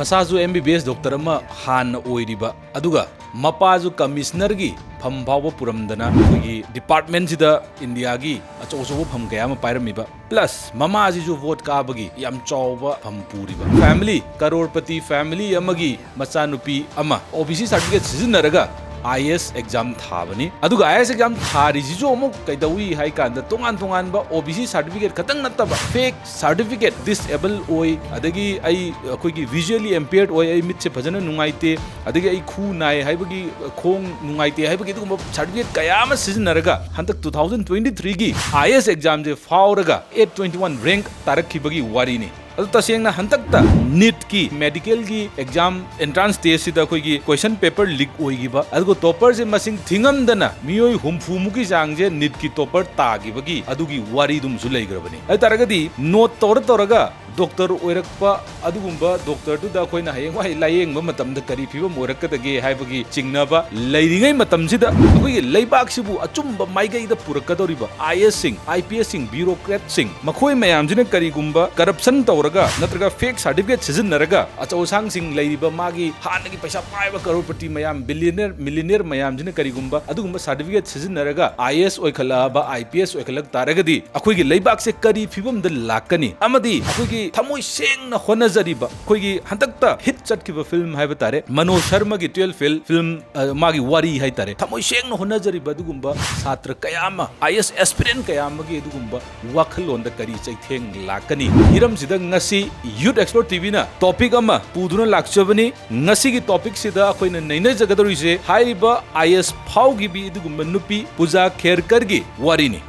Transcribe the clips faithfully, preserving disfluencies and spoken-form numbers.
ꯃꯁꯥꯁꯨ M B B ꯑꯦꯁ doctor ꯑꯃ ꯍꯥꯟꯅ ꯑꯣꯏꯔꯤꯕ, ꯑꯗꯨꯒ ꯃꯄꯥꯁꯨ ꯀꯃꯤꯁꯅꯔꯒꯤ ꯐꯝ ꯐꯥꯎꯕ ꯄꯨꯔꯝꯗꯅ ꯑꯩꯈꯣꯏꯒꯤ ꯗꯤꯄꯥꯔꯠꯃꯦꯟꯁꯤꯗ ꯏꯟꯗꯤꯌꯥꯒꯤ ꯑꯆꯧ ꯑꯆꯧꯕ ꯐꯝ ꯀꯌꯥ ꯑꯃ ꯄꯥꯏꯔꯝꯃꯤꯕ, ꯄ꯭ꯂꯁ ꯃꯃꯥꯁꯤꯁꯨ ꯚꯣꯠ ꯀꯥꯕꯒꯤ ꯌꯥꯝ ꯆꯥꯎꯕ ꯐꯝ ꯄꯨꯔꯤꯕ ꯐꯦꯃꯤꯂꯤ, ꯀꯔꯣꯔꯄꯇꯤ ꯐꯦꯃꯤꯂꯤ ꯑꯃꯒꯤ ꯃꯆꯥꯅꯨꯄꯤ ꯑꯃ ꯑꯣ ꯕꯤ ꯁꯤ ꯁꯥꯔꯇꯤꯐꯤꯀꯦꯠ ꯁꯤꯖꯤꯟꯅꯔꯒ ꯑꯥꯏ ꯑꯦ ꯑꯦꯁ ꯑꯦꯛꯖꯥꯝ ꯊꯥꯕꯅꯤ꯫ ꯑꯗꯨꯒ ꯑꯥꯏ ꯑꯦ ꯑꯦꯁ ꯑꯦꯛꯖꯥꯝ ꯊꯥꯔꯤꯁꯤꯁꯨ ꯑꯃꯨꯛ ꯀꯩꯗꯧꯏ ꯍꯥꯏ ꯀꯥꯟꯗ, ꯇꯣꯉꯥꯟ ꯇꯣꯉꯥꯟꯕ ꯑꯣ ꯕꯤ ꯁꯤ ꯁꯥꯔꯇꯤꯐꯤꯀꯦꯠ ꯈꯛꯇꯪ ꯅꯠꯇꯕ, ꯐꯦꯛ ꯁꯥꯔꯇꯤꯐꯤꯀꯦꯠ, ꯗꯤꯁꯑꯦꯕꯜ ꯑꯣꯏ, ꯑꯗꯒꯤ ꯑꯩ, ꯑꯩꯈꯣꯏꯒꯤ ꯚꯤꯖꯨꯋꯦꯂꯤ ꯏꯝꯄꯦꯌꯔꯗ ꯑꯣꯏ, ꯑꯩ ꯃꯤꯠꯁꯦ ꯐꯖꯅ ꯅꯨꯡꯉꯥꯏꯇꯦ, ꯑꯗꯒꯤ ꯑꯩ ꯈꯨ ꯅꯥꯏ ꯍꯥꯏꯕꯒꯤ, ꯈꯣꯡ ꯅꯨꯡꯉꯥꯏꯇꯦ ꯍꯥꯏꯕꯒꯤ, ꯑꯗꯨꯒꯨꯝꯕ ꯁꯥꯔꯇꯤꯐꯤꯀꯦꯠ ꯀꯌꯥ ꯑꯃ ꯁꯤꯖꯤꯟꯅꯔꯒ ꯍꯟꯗꯛ ꯇꯨ ꯊꯥꯎꯖꯟ ꯇ꯭ꯋꯦꯟꯇꯤ ꯊ꯭ꯔꯤꯒꯤ ꯑꯥꯏ ꯑꯦ ꯑꯦꯁ ꯑꯦꯛꯖꯥꯝꯁꯦ ꯐꯥꯎꯔꯒ ꯑꯦꯠ ꯇ꯭ꯋꯦꯟꯇꯤ ꯋꯥꯟ ꯔꯦꯡꯛ ꯇꯥꯔꯛꯈꯤꯕꯒꯤ ꯋꯥꯔꯤꯅꯤ꯫ ꯑꯗꯨ ꯇꯁꯦꯡꯅ ꯍꯟꯗꯛꯇ ꯅꯤꯠꯀꯤ ꯃꯦꯗꯤꯀꯦꯜꯒꯤ ꯑꯦꯛꯖꯥꯝ ꯑꯦꯟꯇ꯭ꯔꯥꯟꯁ ꯇꯦꯁꯁꯤꯗ ꯑꯩꯈꯣꯏꯒꯤ ꯀꯣꯏꯁꯟ ꯄꯦꯄꯔ ꯂꯤꯛ ꯑꯣꯏꯈꯤꯕ, ꯑꯗꯨꯒ ꯇꯣꯄꯔꯁꯦ ꯃꯁꯤꯡ ꯊꯤꯉꯝꯗꯅ ꯃꯤꯑꯣꯏ ꯍꯨꯝꯐꯨꯃꯨꯛꯀꯤ ꯆꯥꯡꯁꯦ ꯅꯤꯠꯀꯤ ꯇꯣꯄꯔ ꯇꯥꯈꯤꯕꯒꯤ ꯑꯗꯨꯒꯤ ꯋꯥꯔꯤꯗꯨꯝꯁꯨ ꯂꯩꯈ꯭ꯔꯕꯅꯤ꯫ ꯑꯗꯨ ꯇꯥꯔꯒꯗꯤ ꯅꯣꯠ ꯇꯧꯔ ꯇꯧꯔꯒ ꯗꯣꯛꯇꯔ ꯑꯣꯏꯔꯛꯄ, ꯑꯗꯨꯒꯨꯝꯕ ꯗꯣꯛꯇꯔꯗꯨꯗ ꯑꯩꯈꯣꯏꯅ ꯍꯌꯦꯡꯋꯥꯏ ꯂꯥꯌꯦꯡꯕ ꯃꯇꯝꯗ ꯀꯔꯤ ꯐꯤꯕꯝ ꯑꯣꯏꯔꯛꯀꯗꯒꯦ ꯍꯥꯏꯕꯒꯤ ꯆꯤꯡꯅꯕ ꯂꯩꯔꯤꯉꯩ ꯃꯇꯝꯁꯤꯗ, ꯑꯩꯈꯣꯏꯒꯤ ꯂꯩꯕꯥꯛꯁꯤꯕꯨ ꯑꯆꯨꯝꯕ ꯃꯥꯏꯀꯩꯗ ꯄꯨꯔꯛꯀꯗꯧꯔꯤꯕ ꯑꯥꯏ ꯑꯦ ꯑꯦꯁꯁꯤꯡ, ꯑꯥꯏ ꯄꯤ ꯑꯦꯁꯁꯤꯡ, ꯕ꯭ꯌꯨꯔꯣꯀ꯭ꯔꯦꯠꯁꯤꯡ, ꯃꯈꯣꯏ ꯃꯌꯥꯝꯁꯤꯅ ꯀꯔꯤꯒꯨꯝꯕ ꯀꯔꯞꯁꯟ ꯇꯧꯔꯒ ꯅꯠꯇ꯭ꯔꯒ ꯐꯦꯛ ꯁꯥꯔꯇꯤꯐꯤꯀꯦꯠ ꯁꯤꯖꯤꯟꯅꯔꯒ ꯑꯆꯧ ꯑꯁꯥꯡꯁꯤꯡ ꯂꯩꯔꯤꯕ ꯃꯥꯒꯤ ꯍꯥꯟꯅꯒꯤ ꯄꯩꯁꯥ ꯄꯥꯏꯕ ꯀꯔꯣꯔꯄꯇꯤ ꯃꯌꯥꯝ, ꯕꯤꯂꯤꯌꯅꯔ, ꯃꯤꯂꯤꯌꯅꯔ ꯃꯌꯥꯝꯁꯤꯅ ꯀꯔꯤꯒꯨꯝꯕ ꯑꯗꯨꯒꯨꯝꯕ ꯁꯥꯔꯇꯤꯐꯤꯀꯦꯠ ꯁꯤꯖꯤꯟꯅꯔꯒ I A S ꯑꯣꯏꯈꯠꯂꯛꯑꯕ, I P S ꯑꯣꯏꯈꯠꯂꯛ ꯇꯥꯔꯒꯗꯤ ꯑꯩꯈꯣꯏꯒꯤ ꯂꯩꯕꯥꯛꯁꯦ ꯀꯔꯤ ꯐꯤꯕꯝꯗ ꯂꯥꯛꯀꯅꯤ? ꯑꯃꯗꯤ ꯑꯩꯈꯣꯏꯒꯤ ꯊꯃꯣꯏ ꯁꯦꯡꯅ ꯍꯣꯠꯅꯖꯔꯤꯕ, ꯑꯩꯈꯣꯏꯒꯤ ꯍꯟꯗꯛꯇ ꯍꯤꯠ ꯆꯠꯈꯤꯕ ꯐꯤꯂꯝ ꯍꯥꯏꯕ ꯇꯥꯔꯦ, ꯃꯅꯣꯖ ꯁꯔꯃꯒꯤ ꯇꯨꯌꯦꯜꯐ ꯐꯦꯜ ꯐꯤꯂꯝ, ꯑ, ꯃꯥꯒꯤ ꯋꯥꯔꯤ ꯍꯥꯏ ꯇꯥꯔꯦ, ꯊꯃꯣꯏ ꯁꯦꯡꯅ ꯍꯣꯠꯅꯖꯔꯤꯕ ꯑꯗꯨꯒꯨꯝꯕ ꯁꯥꯇ꯭ꯔ ꯀꯌꯥ ꯑꯃ, ꯑꯥꯏ ꯑꯦ ꯑꯦꯁ ꯑꯦꯁꯄꯤꯔꯦꯟ ꯀꯌꯥ ꯑꯃꯒꯤ ꯑꯗꯨꯒꯨꯝꯕ ꯋꯥꯈꯜꯂꯣꯟꯗ ꯀꯔꯤ ꯆꯩꯊꯦꯡ ꯂꯥꯛꯀꯅꯤ? ꯍꯤꯔꯝꯁꯤꯗ ꯉꯁꯤ ꯌꯨꯠ ꯑꯦꯛꯁꯄꯔꯠ ꯇꯤ ꯚꯤꯅ ꯇꯣꯄꯤꯛ ꯑꯃ ꯄꯨꯗꯨꯅ ꯂꯥꯛꯆꯕꯅꯤ꯫ ꯉꯁꯤꯒꯤ ꯇꯣꯄꯤꯛꯁꯤꯗ ꯑꯩꯈꯣꯏꯅ ꯅꯩꯅꯖꯒꯗꯧꯔꯤꯁꯦ ꯍꯥꯏꯔꯤꯕ ꯑꯥꯏ ꯑꯦ ꯑꯦꯁ ꯐꯥꯎꯈꯤꯕꯤ ꯑꯗꯨꯒꯨꯝꯕ ꯅꯨꯄꯤ ꯄꯨꯖꯥ ꯈꯦꯔꯀꯔꯒꯤ ꯋꯥꯔꯤꯅꯤ꯫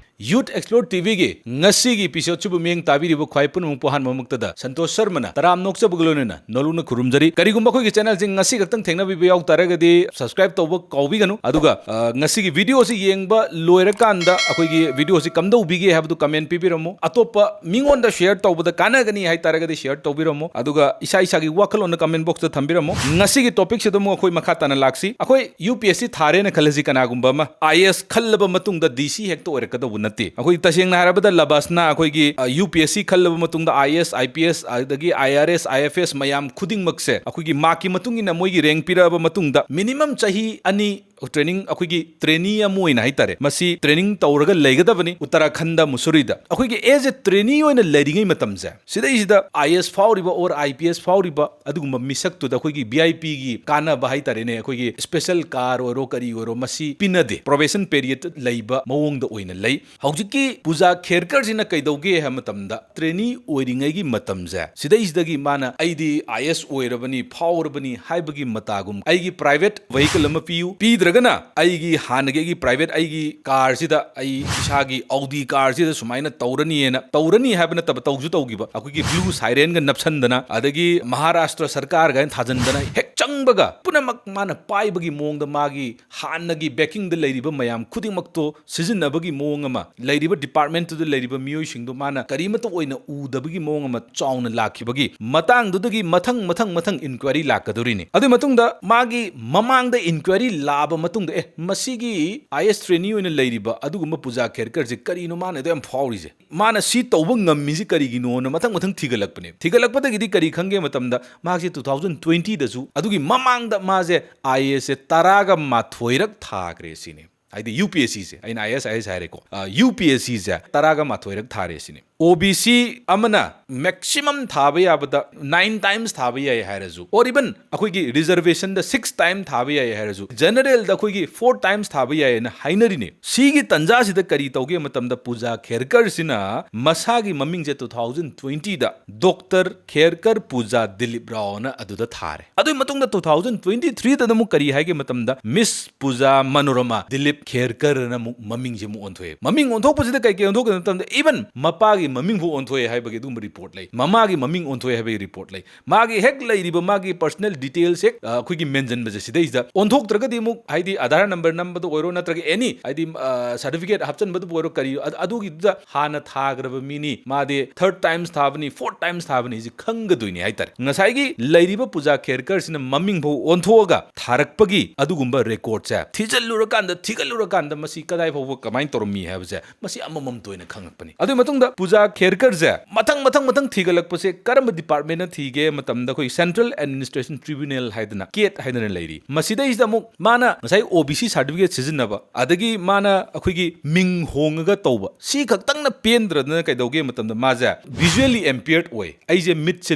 ꯌꯨꯠ Explore TVꯒꯤ ꯉꯁꯤꯒꯤ episodeꯁꯤꯕꯨ ꯃꯤꯠꯌꯦꯡ ꯇꯥꯕꯤꯔꯤꯕ ꯈ꯭ꯋꯥꯏ ꯄꯨꯝꯅꯃꯛꯄꯨ ꯑꯍꯥꯟꯕꯃꯛꯇꯗ ꯁꯟꯇꯣꯁ ꯁꯔꯃꯅ ꯇꯔꯥꯝꯅ ꯑꯣꯛꯆꯕꯒ ꯂꯣꯏꯅꯅ ꯅꯣꯂꯨꯛꯅ ꯈꯨꯔꯨꯝꯖꯔꯤ꯫ ꯀꯔꯤꯒꯨꯝꯕ ꯑꯩꯈꯣꯏꯒꯤ channelꯁꯤ ꯉꯁꯤ ꯈꯛꯇꯪ ꯊꯦꯡꯅꯕꯤꯕ ꯌꯥꯎ ꯇꯥꯔꯒꯗꯤ subscribe ꯇꯧꯕ ꯀꯥꯎꯕꯤꯒꯅꯨ꯫ ꯑꯗꯨꯒ, ꯑ, ꯉꯁꯤꯒꯤ videoꯁꯤ ꯌꯦꯡꯕ ꯂꯣꯏꯔꯀꯥꯟꯗ ꯑꯩꯈꯣꯏꯒꯤ videoꯁꯤ ꯀꯝꯗꯧꯕꯤꯒꯦ ꯍꯥꯏꯕꯗꯨ comment ꯄꯤꯕꯤꯔꯝꯃꯨ꯫ ꯑꯇꯣꯞꯄ ꯃꯤꯉꯣꯟꯗ share ꯇꯧꯕꯗ ꯀꯥꯟꯅꯒꯅꯤ ꯍꯥꯏ ꯇꯥꯔꯒꯗꯤ share ꯇꯧꯕꯤꯔꯝꯃꯨ꯫ ꯑꯗꯨꯒ ꯏꯁꯥ ꯏꯁꯥꯒꯤ ꯋꯥꯈꯜꯂꯣꯟꯗ comment boxꯇ ꯊꯝꯕꯤꯔꯝꯃꯨ꯫ ꯉꯁꯤꯒꯤ topicꯁꯤꯗ ꯑꯃꯨꯛ ꯑꯩꯈꯣꯏ ꯃꯈꯥ ꯇꯥꯅ ꯂꯥꯛꯁꯤ꯫ ꯑꯩꯈꯣꯏ UPSC ꯊꯥꯔꯦꯅ ꯈꯜꯂꯁꯤ, ꯀꯅꯥꯒꯨꯝꯕ ꯑꯃ IAS ꯈꯜꯂꯕ ꯃꯇꯨꯡꯗ DC ꯍꯦꯛꯇ ꯑꯣꯏꯔꯛꯀꯗꯧꯕ ꯅꯠꯇꯦ꯫ ꯑꯩꯈꯣꯏ ꯇꯁꯦꯡꯅ ꯍꯥꯏꯔꯕꯗ ꯂꯕꯥꯁꯅ ꯑꯩꯈꯣꯏꯒꯤ, ꯑ, UPSC ꯈꯜꯂꯕ ꯃꯇꯨꯡꯗ IAS, IPS, ꯑꯗꯒꯤ IRS, IFS ꯃꯌꯥꯝ ꯈꯨꯗꯤꯡꯃꯛꯁꯦ ꯑꯩꯈꯣꯏꯒꯤ markꯀꯤ ꯃꯇꯨꯡ ꯏꯟꯅ ꯃꯣꯏꯒꯤ rank ꯄꯤꯔꯛꯑꯕ ꯃꯇꯨꯡꯗ minimum ꯆꯍꯤ ꯑꯅꯤ training, ꯑꯩꯈꯣꯏꯒꯤ trainee ꯑꯃ ꯑꯣꯏꯅ ꯍꯥꯏꯇꯥꯔꯦ, ꯃꯁꯤ training ꯇꯧꯔꯒ ꯂꯩꯒꯗꯕꯅꯤ ꯎꯠꯇꯔꯥꯈꯟꯗ ꯃꯨꯁꯨꯔꯤꯗ꯫ ꯑꯩꯈꯣꯏꯒꯤ as a trainee ꯑꯣꯏꯅ ꯂꯩꯔꯤꯉꯩ ꯃꯇꯝꯁꯦ, ꯁꯤꯗꯩꯁꯤꯗ IAS ꯐꯥꯎꯔꯤꯕ or IPS ꯐꯥꯎꯔꯤꯕ ꯑꯗꯨꯒꯨꯝꯕ ꯃꯤꯁꯛꯇꯨꯗ ꯑꯩꯈꯣꯏꯒꯤ VIPꯒꯤ ꯀꯥꯟꯅꯕ ꯍꯥꯏꯇꯥꯔꯦꯅꯦ, ꯑꯩꯈꯣꯏꯒꯤ special car ꯑꯣꯏꯔꯣ ꯀꯔꯤ ꯑꯣꯏꯔꯣ, ꯃꯁꯤ ꯄꯤꯅꯗꯦ꯫ Probation period ꯂꯩꯕ ꯃꯑꯣꯡꯗ ꯑꯣꯏꯅ ꯂꯩ꯫ ꯍꯧꯖꯤꯛꯀꯤ ꯄꯨꯖꯥ ꯈꯦꯔꯀꯔꯁꯤꯅ ꯀꯩꯗꯧꯒꯦ ꯍꯥꯏꯕ ꯃꯇꯝꯗ, trainee ꯑꯣꯏꯔꯤꯉꯩꯒꯤ ꯃꯇꯝꯁꯦ, ꯁꯤꯗꯩꯁꯤꯗꯒꯤ ꯃꯥꯅ "ꯑꯩꯗꯤ IAS ꯑꯣꯏꯔꯕꯅꯤ, ꯐꯥꯎꯔꯕꯅꯤ" ꯍꯥꯏꯕꯒꯤ ꯃꯇꯥꯒꯨꯝ, "ꯑꯩꯒꯤ private vehicle ꯑꯃ ꯄꯤꯌꯨ, ꯄꯤꯗ꯭ꯔꯒꯅ ꯑꯩꯒꯤ ꯍꯥꯟꯅꯒꯤ ꯑꯩꯒꯤ private ꯑꯩꯒꯤ carꯁꯤꯗ, ꯑꯩ ꯏꯁꯥꯒꯤ Audi carꯁꯤꯗ ꯁꯨꯃꯥꯏꯅ ꯇꯧꯔꯅꯤꯅ", ꯇꯧꯔꯅꯤ ꯍꯥꯏꯕ ꯅꯠꯇꯕ, ꯇꯧꯁꯨ ꯇꯧꯈꯤꯕ, ꯑꯩꯈꯣꯏꯒꯤ blue sirenꯒ ꯅꯞꯁꯟꯗꯅ, ꯑꯗꯒꯤ ꯃꯍꯥꯔꯥꯁꯇ꯭ꯔ ꯁꯔꯀꯥꯔꯒ ꯊꯥꯖꯟꯗꯅ, ꯍꯦꯛ ꯆꯪꯕꯒ ꯄꯨꯝꯅꯃꯛ ꯃꯥꯅ ꯄꯥꯏꯕꯒꯤ ꯃꯑꯣꯡꯗ, ꯃꯥꯒꯤ ꯍꯥꯟꯅꯒꯤ backingꯗ ꯂꯩꯔꯤꯕ ꯃꯌꯥꯝ ꯈꯨꯗꯤꯡꯃꯛꯇꯣ ꯁꯤꯖꯤꯟꯅꯕꯒꯤ ꯃꯑꯣꯡ ꯑꯃ, ꯂꯩꯔꯤꯕ departmentꯇꯨꯗ ꯂꯩꯔꯤꯕ ꯃꯤꯑꯣꯏꯁꯤꯡꯗꯣ ꯃꯥꯅ ꯀꯔꯤꯃꯠꯇ ꯑꯣꯏꯅ ꯎꯗꯕꯒꯤ ꯃꯑꯣꯡ ꯑꯃ ꯆꯥꯎꯅ ꯂꯥꯛꯈꯤꯕꯒꯤ ꯃꯇꯥꯡꯗꯨꯗꯒꯤ ꯃꯊꯪ, ꯃꯊꯪ, ꯃꯊꯪ inquiry ꯂꯥꯛꯀꯗꯧꯔꯤꯅꯤ꯫ ꯑꯗꯨꯒꯤ ꯃꯇꯨꯡꯗ ꯃꯥꯒꯤ ꯃꯃꯥꯡꯗ inquiry ꯂꯥꯛꯑꯕ ꯃꯇꯨꯡꯗ, "ꯑꯦ, ꯃꯁꯤꯒꯤ IAS trainee ꯑꯣꯏꯅ ꯂꯩꯔꯤꯕ ꯑꯗꯨꯒꯨꯝꯕ ꯄꯨꯖꯥ ꯈꯦꯔꯀꯔꯁꯦ ꯀꯔꯤꯅꯣ ꯃꯥꯅ ꯑꯗꯨ ꯌꯥꯝ ꯐꯥꯎꯔꯤꯁꯦ? ꯃꯥꯅ ꯁꯤ ꯇꯧꯕ ꯉꯝꯃꯤꯁꯤ ꯀꯔꯤꯒꯤꯅꯣꯅ?" ꯃꯊꯪ ꯃꯊꯪ ꯊꯤꯒꯠꯂꯛꯄꯅꯦ꯫ ꯊꯤꯒꯠꯂꯛꯄꯗꯒꯤꯗꯤ ꯀꯔꯤ ꯈꯪꯒꯦ ꯃꯇꯝꯗ, ꯃꯍꯥꯛꯁꯦ two thousand twentyꯗꯁꯨ, ꯑꯗꯨꯒꯤ ꯃꯃꯥꯡꯗ ꯃꯥꯁꯦ IASꯁꯦ ꯇꯔꯥꯒ ꯃꯥꯊꯣꯏꯔꯛ ꯊꯥꯈ꯭ꯔꯦ ꯁꯤꯅꯤ꯫ ꯍꯥꯏꯗꯤ UPSCꯁꯦ, ꯑꯩꯅ IAS, IAS ꯍꯥꯏꯔꯦꯀꯣ, ꯑ, UPSCꯁꯦ ꯇꯔꯥꯒ ꯃꯥꯊꯣꯏꯔꯛ ꯊꯥꯔꯦ ꯁꯤꯅꯤ꯫ OBC ꯑꯃꯅ maximum ꯊꯥꯕ ꯌꯥꯕꯗ nine times ꯊꯥꯕ ꯌꯥꯏ ꯍꯥꯏꯔꯁꯨ, or even ꯑꯩꯈꯣꯏꯒꯤ reservationꯗ six time ꯊꯥꯕ ꯌꯥꯏ ꯍꯥꯏꯔꯁꯨ, generalꯗ ꯑꯩꯈꯣꯏꯒꯤ four times ꯊꯥꯕ ꯌꯥꯏꯅ ꯍꯥꯏꯅꯔꯤꯅꯤ꯫ ꯁꯤꯒꯤ ꯇꯟꯖꯥꯁꯤꯗ ꯀꯔꯤ ꯇꯧꯒꯦ ꯃꯇꯝꯗ, ꯄꯨꯖꯥ ꯈꯦꯔꯀꯔꯁꯤꯅ ꯃꯁꯥꯒꯤ ꯃꯃꯤꯡꯁꯦ two thousand twentyꯗ Doctor ꯈꯦꯔꯀꯔ ꯄꯨꯖꯥ ꯗꯤꯂꯤꯞ ꯔꯥꯎꯅ ꯑꯗꯨꯗ ꯊꯥꯔꯦ꯫ ꯑꯗꯨꯒꯤ ꯃꯇꯨꯡꯗ two thousand twenty threeꯗ ꯑꯃꯨꯛ ꯀꯔꯤ ꯍꯥꯏꯒꯦ ꯃꯇꯝꯗ, Miss ꯄꯨꯖꯥ ꯃꯅꯣꯔꯃꯥ ꯗꯤꯂꯤꯞ ꯈꯦꯔꯀꯔꯅ ꯑꯃꯨꯛ ꯃꯃꯤꯡꯁꯦ ꯑꯃꯨꯛ ꯑꯣꯟꯊꯣꯛꯑꯦ꯫ ꯃꯃꯤꯡ ꯑꯣꯟꯊꯣꯛꯄꯁꯤꯗ ꯀꯩ ꯀꯩ ꯑꯣꯟꯊꯣꯛꯀꯅꯤ ꯍꯥꯏꯕ ꯃꯇꯝꯗ, even ꯃꯄꯥꯒꯤ ꯃꯃꯤꯡꯐꯥꯎ ꯑꯣꯟꯊꯣꯛꯑꯦ ꯍꯥꯏꯕꯒꯤ ꯑꯗꯨꯒꯨꯝꯕ ꯔꯤꯄꯣꯔꯠ ꯂꯩ, ꯃꯃꯥꯒꯤ ꯃꯃꯤꯡ ꯑꯣꯟꯊꯣꯛꯑꯦ ꯍꯥꯏꯕꯒꯤ ꯔꯤꯄꯣꯔꯠ ꯂꯩ, ꯃꯥꯒꯤ ꯍꯦꯛ ꯂꯩꯔꯤꯕ ꯃꯥꯒꯤ personal details ꯍꯦꯛ, ꯑ, ꯑꯩꯈꯣꯏꯒꯤ ꯃꯦꯟꯁꯤꯟꯕꯁꯦ ꯁꯤꯗꯩꯁꯤꯗ ꯑꯣꯟꯊꯣꯛꯇ꯭ꯔꯒꯗꯤ ꯑꯃꯨꯛ, ꯍꯥꯏꯗꯤ ꯑꯙꯥꯔ ꯅꯝꯕꯔ ꯅꯝꯕꯗ ꯑꯣꯏꯔꯣ, ꯅꯠꯇ꯭ꯔꯒ any, ꯍꯥꯏꯗꯤ, ꯑ, certificate ꯍꯥꯞꯆꯤꯟꯕꯗꯕꯨ ꯑꯣꯏꯔꯣ, ꯀꯔꯤ, ꯑ-, ꯑꯗꯨꯒꯤꯗꯨꯗ ꯍꯥꯟꯅ ꯊꯥꯈ꯭ꯔꯕ ꯃꯤꯅꯤ, ꯃꯥꯗꯤ third times ꯊꯥꯕꯅꯤ, fourth times ꯊꯥꯕꯅꯤ, ꯁꯤ ꯈꯪꯒꯗꯣꯏꯅꯤ ꯍꯥꯏꯇꯥꯔꯦ꯫ ꯉꯁꯥꯏꯒꯤ ꯂꯩꯔꯤꯕ ꯄꯨꯖꯥ ꯈꯦꯔꯀꯔꯁꯤꯅ ꯃꯃꯤꯡꯐꯥꯎ ꯑꯣꯟꯊꯣꯛꯑꯒ ꯊꯥꯔꯛꯄꯒꯤ ꯑꯗꯨꯒꯨꯝꯕ ꯔꯦꯀꯣꯔꯠꯁꯦ ꯊꯤꯖꯤꯜꯂꯨꯔꯀꯥꯟꯗ, ꯊꯤꯒꯠꯂꯨꯔꯀꯥꯟꯗ ꯃꯁꯤ ꯀꯗꯥꯏ ꯐꯥꯎꯕ ꯀꯃꯥꯏꯅ ꯇꯧꯔꯝꯃꯤ ꯍꯥꯏꯕꯁꯦ ꯃꯁꯤ ꯑꯃꯃꯝꯇ ꯑꯣꯏꯅ ꯈꯪꯉꯛꯄꯅꯤ꯫ ꯑꯗꯨꯒꯤ ꯃꯇꯨꯡꯗ ꯄꯨꯖꯥ ꯈꯦꯔꯀꯔꯁꯦ ꯃꯊꯪ, ꯃꯊꯪ, ꯃꯊꯪ ꯊꯤꯒꯠꯂꯛꯄꯁꯦ ꯀꯔꯝꯕ ꯗꯤꯄꯥꯔꯠꯃꯦꯟꯅ ꯊꯤꯒꯦ ꯃꯇꯝꯗ ꯑꯩꯈꯣꯏ Central Administration Tribunal ꯍꯥꯏꯗꯅ, ꯀꯦꯠ ꯍꯥꯏꯗꯅ ꯂꯩꯔꯤ꯫ ꯃꯁꯤꯗꯩꯁꯤꯗ ꯑꯃꯨꯛ ꯃꯥꯅ ꯉꯁꯥꯏ OBC certificate ꯁꯤꯖꯤꯟꯅꯕ, ꯑꯗꯒꯤ ꯃꯥꯅ ꯑꯩꯈꯣꯏꯒꯤ ꯃꯤꯡ ꯍꯣꯡꯉꯒ ꯇꯧꯕ, ꯁꯤ ꯈꯛꯇꯪꯅ ꯄꯦꯟꯗ꯭ꯔꯗꯅ ꯀꯩꯗꯧꯒꯦ ꯃꯇꯝꯗ ꯃꯥꯁꯦ visually impaired ꯑꯣꯏ, ꯑꯩꯁꯦ ꯃꯤꯠꯁꯦ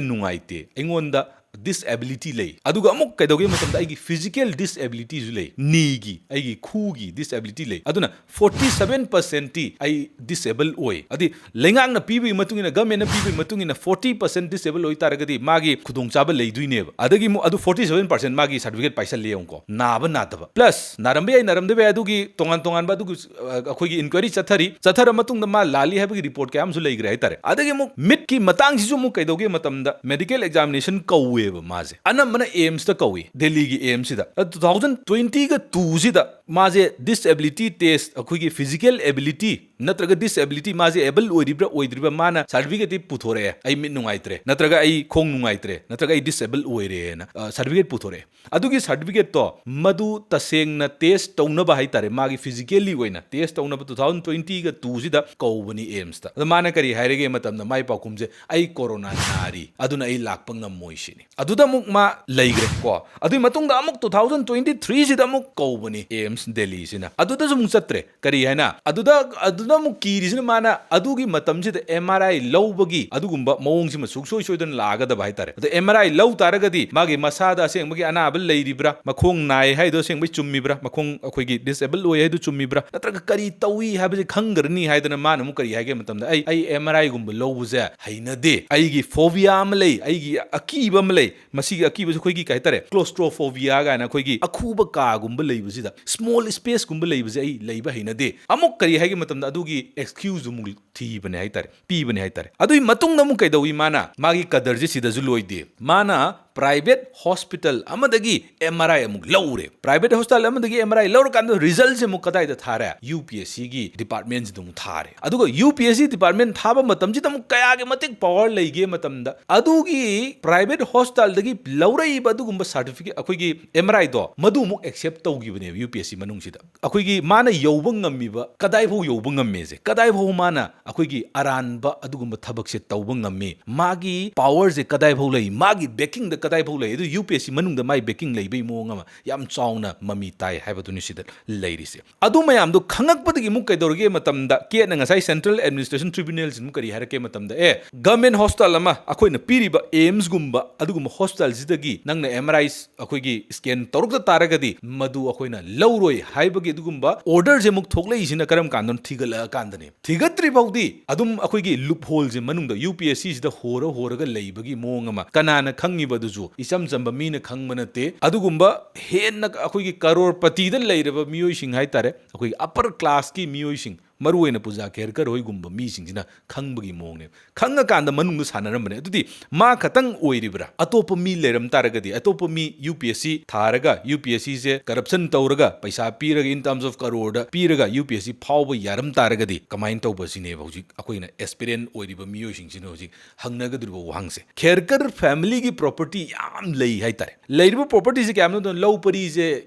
ꯅꯨꯡꯉꯥꯏꯇꯦ, ꯑꯩꯉꯣꯟꯗ disability ꯂꯩ, ꯑꯗꯨꯒ ꯑꯃꯨꯛ ꯀꯩꯗꯧꯒꯦ ꯃꯇꯝꯗ ꯑꯩꯒꯤ physical disabilityꯁꯨ ꯂꯩ, ꯅꯤꯒꯤ, ꯑꯩꯒꯤ ꯈꯨꯒꯤ disability ꯂꯩ꯫ ꯑꯗꯨꯅ forty seven percentꯇꯤ ꯑꯩ disable ꯑꯣꯏ꯫ ꯑꯗꯤ ꯂꯩꯉꯥꯛꯅ ꯄꯤꯕꯒꯤ ꯃꯇꯨꯡ ꯏꯟꯅ, governmentꯅ ꯄꯤꯕꯒꯤ ꯃꯇꯨꯡ ꯏꯟꯅ forty percent disable ꯑꯣꯏꯇꯥꯔꯒꯗꯤ ꯃꯥꯒꯤ ꯈꯨꯗꯣꯡꯆꯥꯕ ꯂꯩꯗꯣꯏꯅꯦꯕ꯫ ꯑꯗꯒꯤ ꯑꯃꯨꯛ ꯑꯗꯨ forty seven percent ꯃꯥꯒꯤ certificate ꯄꯥꯏꯁꯜꯂꯦ ꯌꯦꯡꯉꯨꯀꯣ, ꯅꯥꯕ ꯅꯥꯗꯕ꯫ Plus ꯅꯥꯔꯝꯕ ꯌꯥꯏ, ꯅꯥꯔꯝꯗꯕ ꯌꯥꯏ, ꯑꯗꯨꯒꯤ ꯇꯣꯉꯥꯟ ꯇꯣꯉꯥꯟꯕ ꯑꯗꯨꯒꯤ, ꯑ, ꯑꯩꯈꯣꯏꯒꯤ inquiry ꯆꯠꯊꯔꯤ꯫ ꯆꯠꯊꯔ ꯃꯇꯨꯡꯗ ꯃꯥ ꯂꯥꯜꯂꯤ ꯍꯥꯏꯕꯒꯤ report ꯀꯌꯥ ꯑꯃꯁꯨ ꯂꯩꯈ꯭ꯔꯦ ꯍꯥꯏꯇꯥꯔꯦ꯫ ꯑꯗꯒꯤ ꯑꯃꯨꯛ ꯃꯤꯠꯀꯤ ꯃꯇꯥꯡꯁꯤꯁꯨ ꯑꯃꯨꯛ ꯀꯩꯗꯧꯒꯦ ꯃꯇꯝꯗ medical examination ꯀꯧꯋꯦꯕ ꯃꯥꯁꯦ, ꯑꯅꯝꯕꯅ AIIMSꯇ ꯀꯧꯏ, ꯗꯦꯜꯂꯤꯒꯤ AIIMSꯁꯤꯗ꯫ ꯑꯗ two thousand twentyꯒ twoꯁꯤꯗ ꯃꯥꯁꯦ disability test, ꯑꯩꯈꯣꯏꯒꯤ physical ability ꯅꯠꯇ꯭ꯔꯒ disability, ꯃꯥꯁꯦ able ꯑꯣꯏꯔꯤꯕ꯭ꯔꯥ ꯑꯣꯏꯗ꯭ꯔꯤꯕ꯭ꯔꯥ, ꯃꯥꯅ certificateꯇꯤ ꯄꯨꯊꯣꯔꯛꯑꯦ, "ꯑꯩ ꯃꯤꯠ ꯅꯨꯡꯉꯥꯏꯇ꯭ꯔꯦ, ꯅꯠꯇ꯭ꯔꯒ ꯑꯩ ꯈꯣꯡ ꯅꯨꯡꯉꯥꯏꯇ꯭ꯔꯦ, ꯅꯠꯇ꯭ꯔꯒ ꯑꯩ disable ꯑꯣꯏꯔꯦꯅ", ꯑ, certificate ꯄꯨꯊꯣꯔꯛꯑꯦ꯫ ꯑꯗꯨꯒꯤ certificateꯇꯣ ꯃꯗꯨ ꯇꯁꯦꯡꯅ test ꯇꯧꯅꯕ ꯍꯥꯏꯇꯥꯔꯦ, ꯃꯥꯒꯤ physically ꯑꯣꯏꯅ test ꯇꯧꯅꯕ two thousand twentyꯒ twoꯁꯤꯗ ꯀꯧꯕꯅꯤ AIIMSꯇ꯫ ꯑꯗꯣ ꯃꯥꯅ ꯀꯔꯤ ꯍꯥꯏꯔꯒꯦ ꯃꯇꯝꯗ, ꯃꯥꯏ ꯄꯥꯎꯈꯨꯝꯁꯦ, "ꯑꯩ corona ꯅꯥꯔꯤ, ꯑꯗꯨꯅ ꯑꯩ ꯂꯥꯛꯄ ꯉꯝꯃꯣꯏ" ꯁꯤꯅꯤ꯫ ꯑꯗꯨꯗ ꯑꯃꯨꯛ ꯃꯥ ꯂꯩꯈ꯭ꯔꯦ ꯀꯣ꯫ ꯑꯗꯨꯒꯤ ꯃꯇꯨꯡꯗ ꯑꯃꯨꯛ two thousand twenty threeꯁꯤꯗ ꯑꯃꯨꯛ ꯀꯧꯕꯅꯤ AIIMS ꯗꯦꯜꯂꯤꯁꯤꯅ꯫ ꯑꯗꯨꯗꯁꯨ ꯑꯃꯨꯛ ꯆꯠꯇ꯭ꯔꯦ꯫ ꯀꯔꯤ ꯍꯥꯏꯅ? ꯑꯗꯨꯗ, ꯑꯗꯨ ꯑꯃꯨꯛ ꯀꯤꯔꯤꯁꯤꯅ ꯃꯥꯅ ꯑꯗꯨꯒꯤ ꯃꯇꯝꯁꯤꯗ ꯑꯦꯝ ꯑꯥꯔ ꯑꯥꯏ ꯂꯧꯕꯒꯤ ꯑꯗꯨꯒꯨꯝꯕ ꯃꯑꯣꯡꯁꯤꯃ ꯁꯨꯡꯁꯣꯏ ꯁꯣꯏꯗꯅ ꯂꯥꯛꯀꯗꯕ ꯍꯥꯏꯇꯥꯔꯦ꯫ ꯑꯗꯣ ꯑꯦꯝ ꯑꯥꯔ ꯑꯥꯏ ꯂꯧ ꯇꯥꯔꯒꯗꯤ ꯃꯥꯒꯤ ꯃꯁꯥꯗ ꯑꯁꯦꯡꯕꯒꯤ ꯑꯅꯥꯕ ꯂꯩꯔꯤꯕ꯭ꯔꯥ, ꯃꯈꯣꯡ ꯅꯥꯏ ꯍꯥꯏꯗꯣ ꯑꯁꯦꯡꯕꯩ ꯆꯨꯝꯃꯤꯕ꯭ꯔꯥ, ꯃꯈꯣꯡ ꯑꯩꯈꯣꯏꯒꯤ ꯗꯤꯁꯑꯦꯕꯜ ꯑꯣꯏ ꯍꯥꯏꯗꯣ ꯆꯨꯝꯃꯤꯕ꯭ꯔꯥ, ꯅꯠꯇ꯭ꯔꯒ ꯀꯔꯤ ꯇꯧꯏ ꯍꯥꯏꯕꯁꯤ ꯈꯪꯈ꯭ꯔꯅꯤ ꯍꯥꯏꯗꯅ ꯃꯥꯅ ꯑꯃꯨꯛ ꯀꯔꯤ ꯍꯥꯏꯒꯦ ꯃꯇꯝꯗ, "ꯑꯩ ꯑꯩ ꯑꯦꯝ ꯑꯥꯔ ꯑꯥꯏꯒꯨꯝꯕ ꯂꯧꯕꯁꯦ ꯍꯩꯅꯗꯦ, ꯑꯩꯒꯤ ꯐꯣꯕꯤꯌꯥ ꯑꯃ ꯂꯩ, ꯑꯩꯒꯤ ꯑꯀꯤꯕ ꯑꯃ ꯂꯩ, ꯃꯁꯤꯒꯤ ꯑꯀꯤꯕꯁꯤ ꯑꯩꯈꯣꯏꯒꯤ ꯀꯩ ꯍꯥꯏꯇꯥꯔꯦ, ꯀ꯭ꯂꯣꯁꯇ꯭ꯔꯣꯐꯣꯕꯤꯌꯥ ꯀꯥꯏꯅ ꯑꯩꯈꯣꯏꯒꯤ ꯑꯈꯨꯕ ꯀꯥꯒꯨꯝꯕ ꯂꯩꯕꯁꯤꯗ, ꯁ꯭ꯃꯣꯜ ꯁ꯭ꯄꯦꯁꯀꯨꯝꯕ ꯂꯩꯕꯁꯦ ꯑꯩ ꯂꯩꯕ ꯍꯩꯅꯗꯦ"꯫ ꯑꯃꯨꯛ ꯀꯔꯤ ꯍꯥꯏꯒꯦ ꯃꯇꯝꯗ ꯑꯗꯨꯒꯤ ꯑꯦꯛꯁꯀ꯭ꯌꯨꯁ ꯑꯃꯨꯛ ꯊꯤꯕꯅꯦ ꯍꯥꯏꯇꯥꯔꯦ, ꯄꯤꯕꯅꯦ ꯍꯥꯏꯇꯥꯔꯦ꯫ ꯑꯗꯨꯒꯤ ꯃꯇꯨꯡꯗ ꯑꯃꯨꯛ ꯀꯩꯗꯧꯏ? ꯃꯥꯅ ꯃꯥꯒꯤ ꯀꯗꯔꯁꯦ ꯁꯤꯗꯁꯨ ꯂꯣꯏꯗꯦ꯫ ꯃꯥꯅ ꯄ꯭ꯔꯥꯏꯚꯦꯠ ꯍꯣꯁꯄꯤꯇꯥꯜ ꯑꯃꯗꯒꯤ ꯑꯦꯝ ꯑꯥꯔ ꯑꯥꯏ ꯑꯃꯨꯛ ꯂꯧꯔꯦ꯫ ꯄ꯭ꯔꯥꯏꯚꯦꯠ ꯍꯣꯁꯄꯤꯇꯥꯜ ꯑꯃꯗꯒꯤ ꯑꯦꯝ ꯑꯥꯔ ꯑꯥꯏ ꯂꯧꯔꯀꯥꯟꯗ ꯔꯤꯖꯜꯁꯦ ꯑꯃꯨꯛ ꯀꯗꯥꯏꯗ ꯊꯥꯔꯦ? ꯌꯨ ꯄꯤ ꯑꯦꯁ ꯁꯤꯒꯤ ꯗꯤꯄꯥꯔꯠꯃꯦꯟꯁꯤꯗ ꯑꯃꯨꯛ ꯊꯥꯔꯦ꯫ ꯑꯗꯨꯒ U P S C department ꯊꯥꯕ ꯃꯇꯝꯁꯤꯗ ꯑꯃꯨꯛ ꯀꯌꯥꯒꯤ ꯃꯇꯤꯛ ꯄꯋꯥꯔ ꯂꯩꯒꯦ ꯃꯇꯝꯗ, ꯑꯗꯨꯒꯤ ꯄ꯭ꯔꯥꯏꯚꯦꯠ ꯍꯣꯁꯄꯤꯇꯥꯜꯗꯒꯤ ꯂꯧꯔꯛꯏꯕ ꯑꯗꯨꯒꯨꯝꯕ ꯁꯥꯔꯇꯤꯐꯤꯀꯦꯠ, ꯑꯩꯈꯣꯏꯒꯤ ꯑꯦꯝ ꯑꯥꯔ ꯑꯥꯏꯗꯣ, ꯃꯗꯨ ꯑꯃꯨꯛ accept ꯇꯧꯈꯤꯕꯅꯦꯕ U P S C ꯃꯅꯨꯡꯁꯤꯗ꯫ ꯑꯩꯈꯣꯏꯒꯤ ꯃꯥꯅ ꯌꯧꯕ ꯉꯝꯃꯤꯕ, ꯀꯗꯥꯏꯐꯥꯎ ꯌꯧꯕ ꯉꯝꯃꯦꯁꯦ, ꯀꯗꯥꯏꯐꯥꯎ ꯃꯥꯅ ꯑꯩꯈꯣꯏꯒꯤ ꯑꯔꯥꯟꯕ ꯑꯗꯨꯒꯨꯝꯕ ꯊꯕꯛꯁꯦ ꯇꯧꯕ ꯉꯝꯃꯤ, ꯃꯥꯒꯤ ꯄꯋꯥꯔꯁꯦ ꯀꯗꯥꯏꯐꯥꯎ ꯂꯩ, ꯃꯥꯒꯤ ꯕꯦꯀꯤꯡꯗ ꯀꯗꯥꯏꯐꯥꯎ ꯂꯩ, ꯑꯗꯨ ꯌꯨ ꯄꯤ ꯑꯦꯁ ꯁꯤ ꯃꯅꯨꯡꯗ ꯃꯥꯒꯤ ꯕꯦꯀꯤꯡ ꯂꯩꯕꯒꯤ ꯃꯑꯣꯡ ꯑꯃ ꯌꯥꯝ ꯆꯥꯎꯅ ꯃꯃꯤ ꯇꯥꯏ ꯍꯥꯏꯕꯗꯨꯅꯤ ꯁꯤꯗ ꯂꯩꯔꯤꯁꯦ꯫ ꯑꯗꯨ ꯃꯌꯥꯝꯗꯣ ꯈꯪꯉꯛꯄꯗꯒꯤ ꯑꯃꯨꯛ ꯀꯩꯗꯧꯔꯒꯦ ꯃꯇꯝꯗ, ꯀꯦꯠꯅ ꯉꯁꯥꯏ ꯁꯦꯟꯇ꯭ꯔꯦꯜ ꯑꯦꯗꯃꯤꯅꯤꯁꯇ꯭ꯔꯦꯁꯟ ꯇ꯭ꯔꯤꯕ꯭ꯌꯨꯅꯦꯜꯁꯤꯅ ꯑꯃꯨꯛ ꯀꯔꯤ ꯍꯥꯏꯔꯛꯀꯦ ꯃꯇꯝꯗ, ꯑꯦ, ꯒꯚꯔꯟꯃꯦꯟꯠ ꯍꯣꯁꯄꯤꯇꯥꯜ ꯑꯃ ꯑꯩꯈꯣꯏꯅ ꯄꯤꯔꯤꯕ ꯑꯦꯝꯁꯒꯨꯝꯕ ꯑꯗꯨꯒꯨꯝꯕ ꯍꯣꯁꯄꯤꯇꯥꯜꯁꯤꯗꯒꯤ ꯅꯪꯅ ꯑꯦꯝ ꯑꯥꯔ ꯑꯥꯏ ꯑꯩꯈꯣꯏꯒꯤ ꯁ꯭ꯀꯦꯟ ꯇꯧꯔꯛꯇ ꯇꯥꯔꯒꯗꯤ ꯃꯗꯨ ꯑꯩꯈꯣꯏꯅ ꯂꯧꯔꯣꯏ ꯍꯥꯏꯕꯒꯤ ꯑꯗꯨꯒꯨꯝꯕ ꯑꯣꯔꯗꯔꯁꯦ ꯑꯃꯨꯛ ꯊꯣꯛꯂꯛꯏꯁꯤꯅ ꯀꯔꯝ ꯀꯥꯟꯗꯅꯣ? ꯊꯤꯒꯠꯂꯛꯑꯀꯥꯟꯗꯅꯦ꯫ ꯊꯤꯒꯠꯇ꯭ꯔꯤ ꯐꯥꯎꯗꯤ ꯑꯗꯨꯝ ꯑꯩꯈꯣꯏꯒꯤ ꯂꯨꯞ ꯍꯣꯜꯁꯦ ꯃꯅꯨꯡꯗ ꯌꯨ ꯄꯤ ꯑꯦꯁ ꯁꯤꯁꯤꯗ ꯍꯣꯔ ꯍꯣꯔꯒ ꯂꯩꯕꯒꯤ ꯃꯑꯣꯡ ꯑꯃ, ꯀꯅꯥꯅ ꯈꯪꯉꯤꯕ? ꯑꯗꯨꯁꯨ ꯏꯆꯝ ꯆꯝꯕ ꯃꯤꯅ ꯈꯪꯕ ꯅꯠꯇꯦ꯫ ꯑꯗꯨꯒꯨꯝꯕ ꯍꯦꯟꯅ ꯑꯩꯈꯣꯏꯒꯤ ꯀꯔꯣꯔꯄꯇꯤꯗ ꯂꯩꯔꯕ ꯃꯤꯑꯣꯏꯁꯤꯡ ꯍꯥꯏꯇꯥꯔꯦ, ꯑꯩꯈꯣꯏꯒꯤ ꯑꯄꯔ ꯀ꯭ꯂꯥꯁꯀꯤ ꯃꯤꯑꯣꯏꯁꯤꯡ, ꯃꯔꯨꯑꯣꯏꯅ ꯄꯨꯖꯥ ꯈꯦꯔꯀꯔ ꯍꯣꯏꯒꯨꯝꯕ ꯃꯤꯁꯤꯡꯁꯤꯅ ꯈꯪꯕꯒꯤ ꯃꯑꯣꯡꯅꯦ꯫ ꯈꯪꯉꯀꯥꯟꯗ ꯃꯅꯨꯡꯗ ꯁꯥꯟꯅꯔꯝꯕꯅꯦ꯫ ꯑꯗꯨꯗꯤ ꯃꯥ ꯈꯛꯇꯪ ꯑꯣꯏꯔꯤꯕ꯭ꯔꯥ? ꯑꯇꯣꯞꯄ ꯃꯤ ꯂꯩꯔꯝ ꯇꯥꯔꯒꯗꯤ, ꯑꯇꯣꯞꯄ ꯃꯤ ꯌꯨ ꯄꯤ ꯑꯦꯁ ꯁꯤ ꯊꯥꯔꯒ, ꯌꯨ ꯄꯤ ꯑꯦꯁ ꯁꯤꯁꯦ ꯀꯔꯞꯁꯟ ꯇꯧꯔꯒ, ꯄꯩꯁꯥ ꯄꯤꯔꯒ, in terms of ꯀꯔꯣꯔꯗ ꯄꯤꯔꯒ ꯌꯨ ꯄꯤ ꯑꯦꯁ ꯁꯤ ꯐꯥꯎꯕ ꯌꯥꯔꯝ ꯇꯥꯔꯒꯗꯤ ꯀꯃꯥꯏꯅ ꯇꯧꯕ ꯁꯤꯅꯦꯕ ꯍꯧꯖꯤꯛ ꯑꯩꯈꯣꯏꯅ ꯑꯦꯁꯄꯤꯔꯦꯟ ꯑꯣꯏꯔꯤꯕ ꯃꯤꯑꯣꯏꯁꯤꯡꯁꯤꯅ ꯍꯧꯖꯤꯛ ꯍꯪꯅꯒꯗꯧꯔꯤꯕ ꯋꯥꯍꯪꯁꯦ꯫ ꯈꯦꯔꯀꯔ ꯐꯦꯃꯤꯂꯤꯒꯤ ꯄ꯭ꯔꯣꯄꯔꯇꯤ ꯌꯥꯝ ꯂꯩ ꯍꯥꯏꯇꯥꯔꯦ꯫ ꯂꯩꯔꯤꯕ ꯄ꯭ꯔꯣꯄꯔꯇꯤꯁꯦ ꯀꯌꯥꯝꯅꯣ? ꯂꯧ ꯄꯔꯤꯁꯦ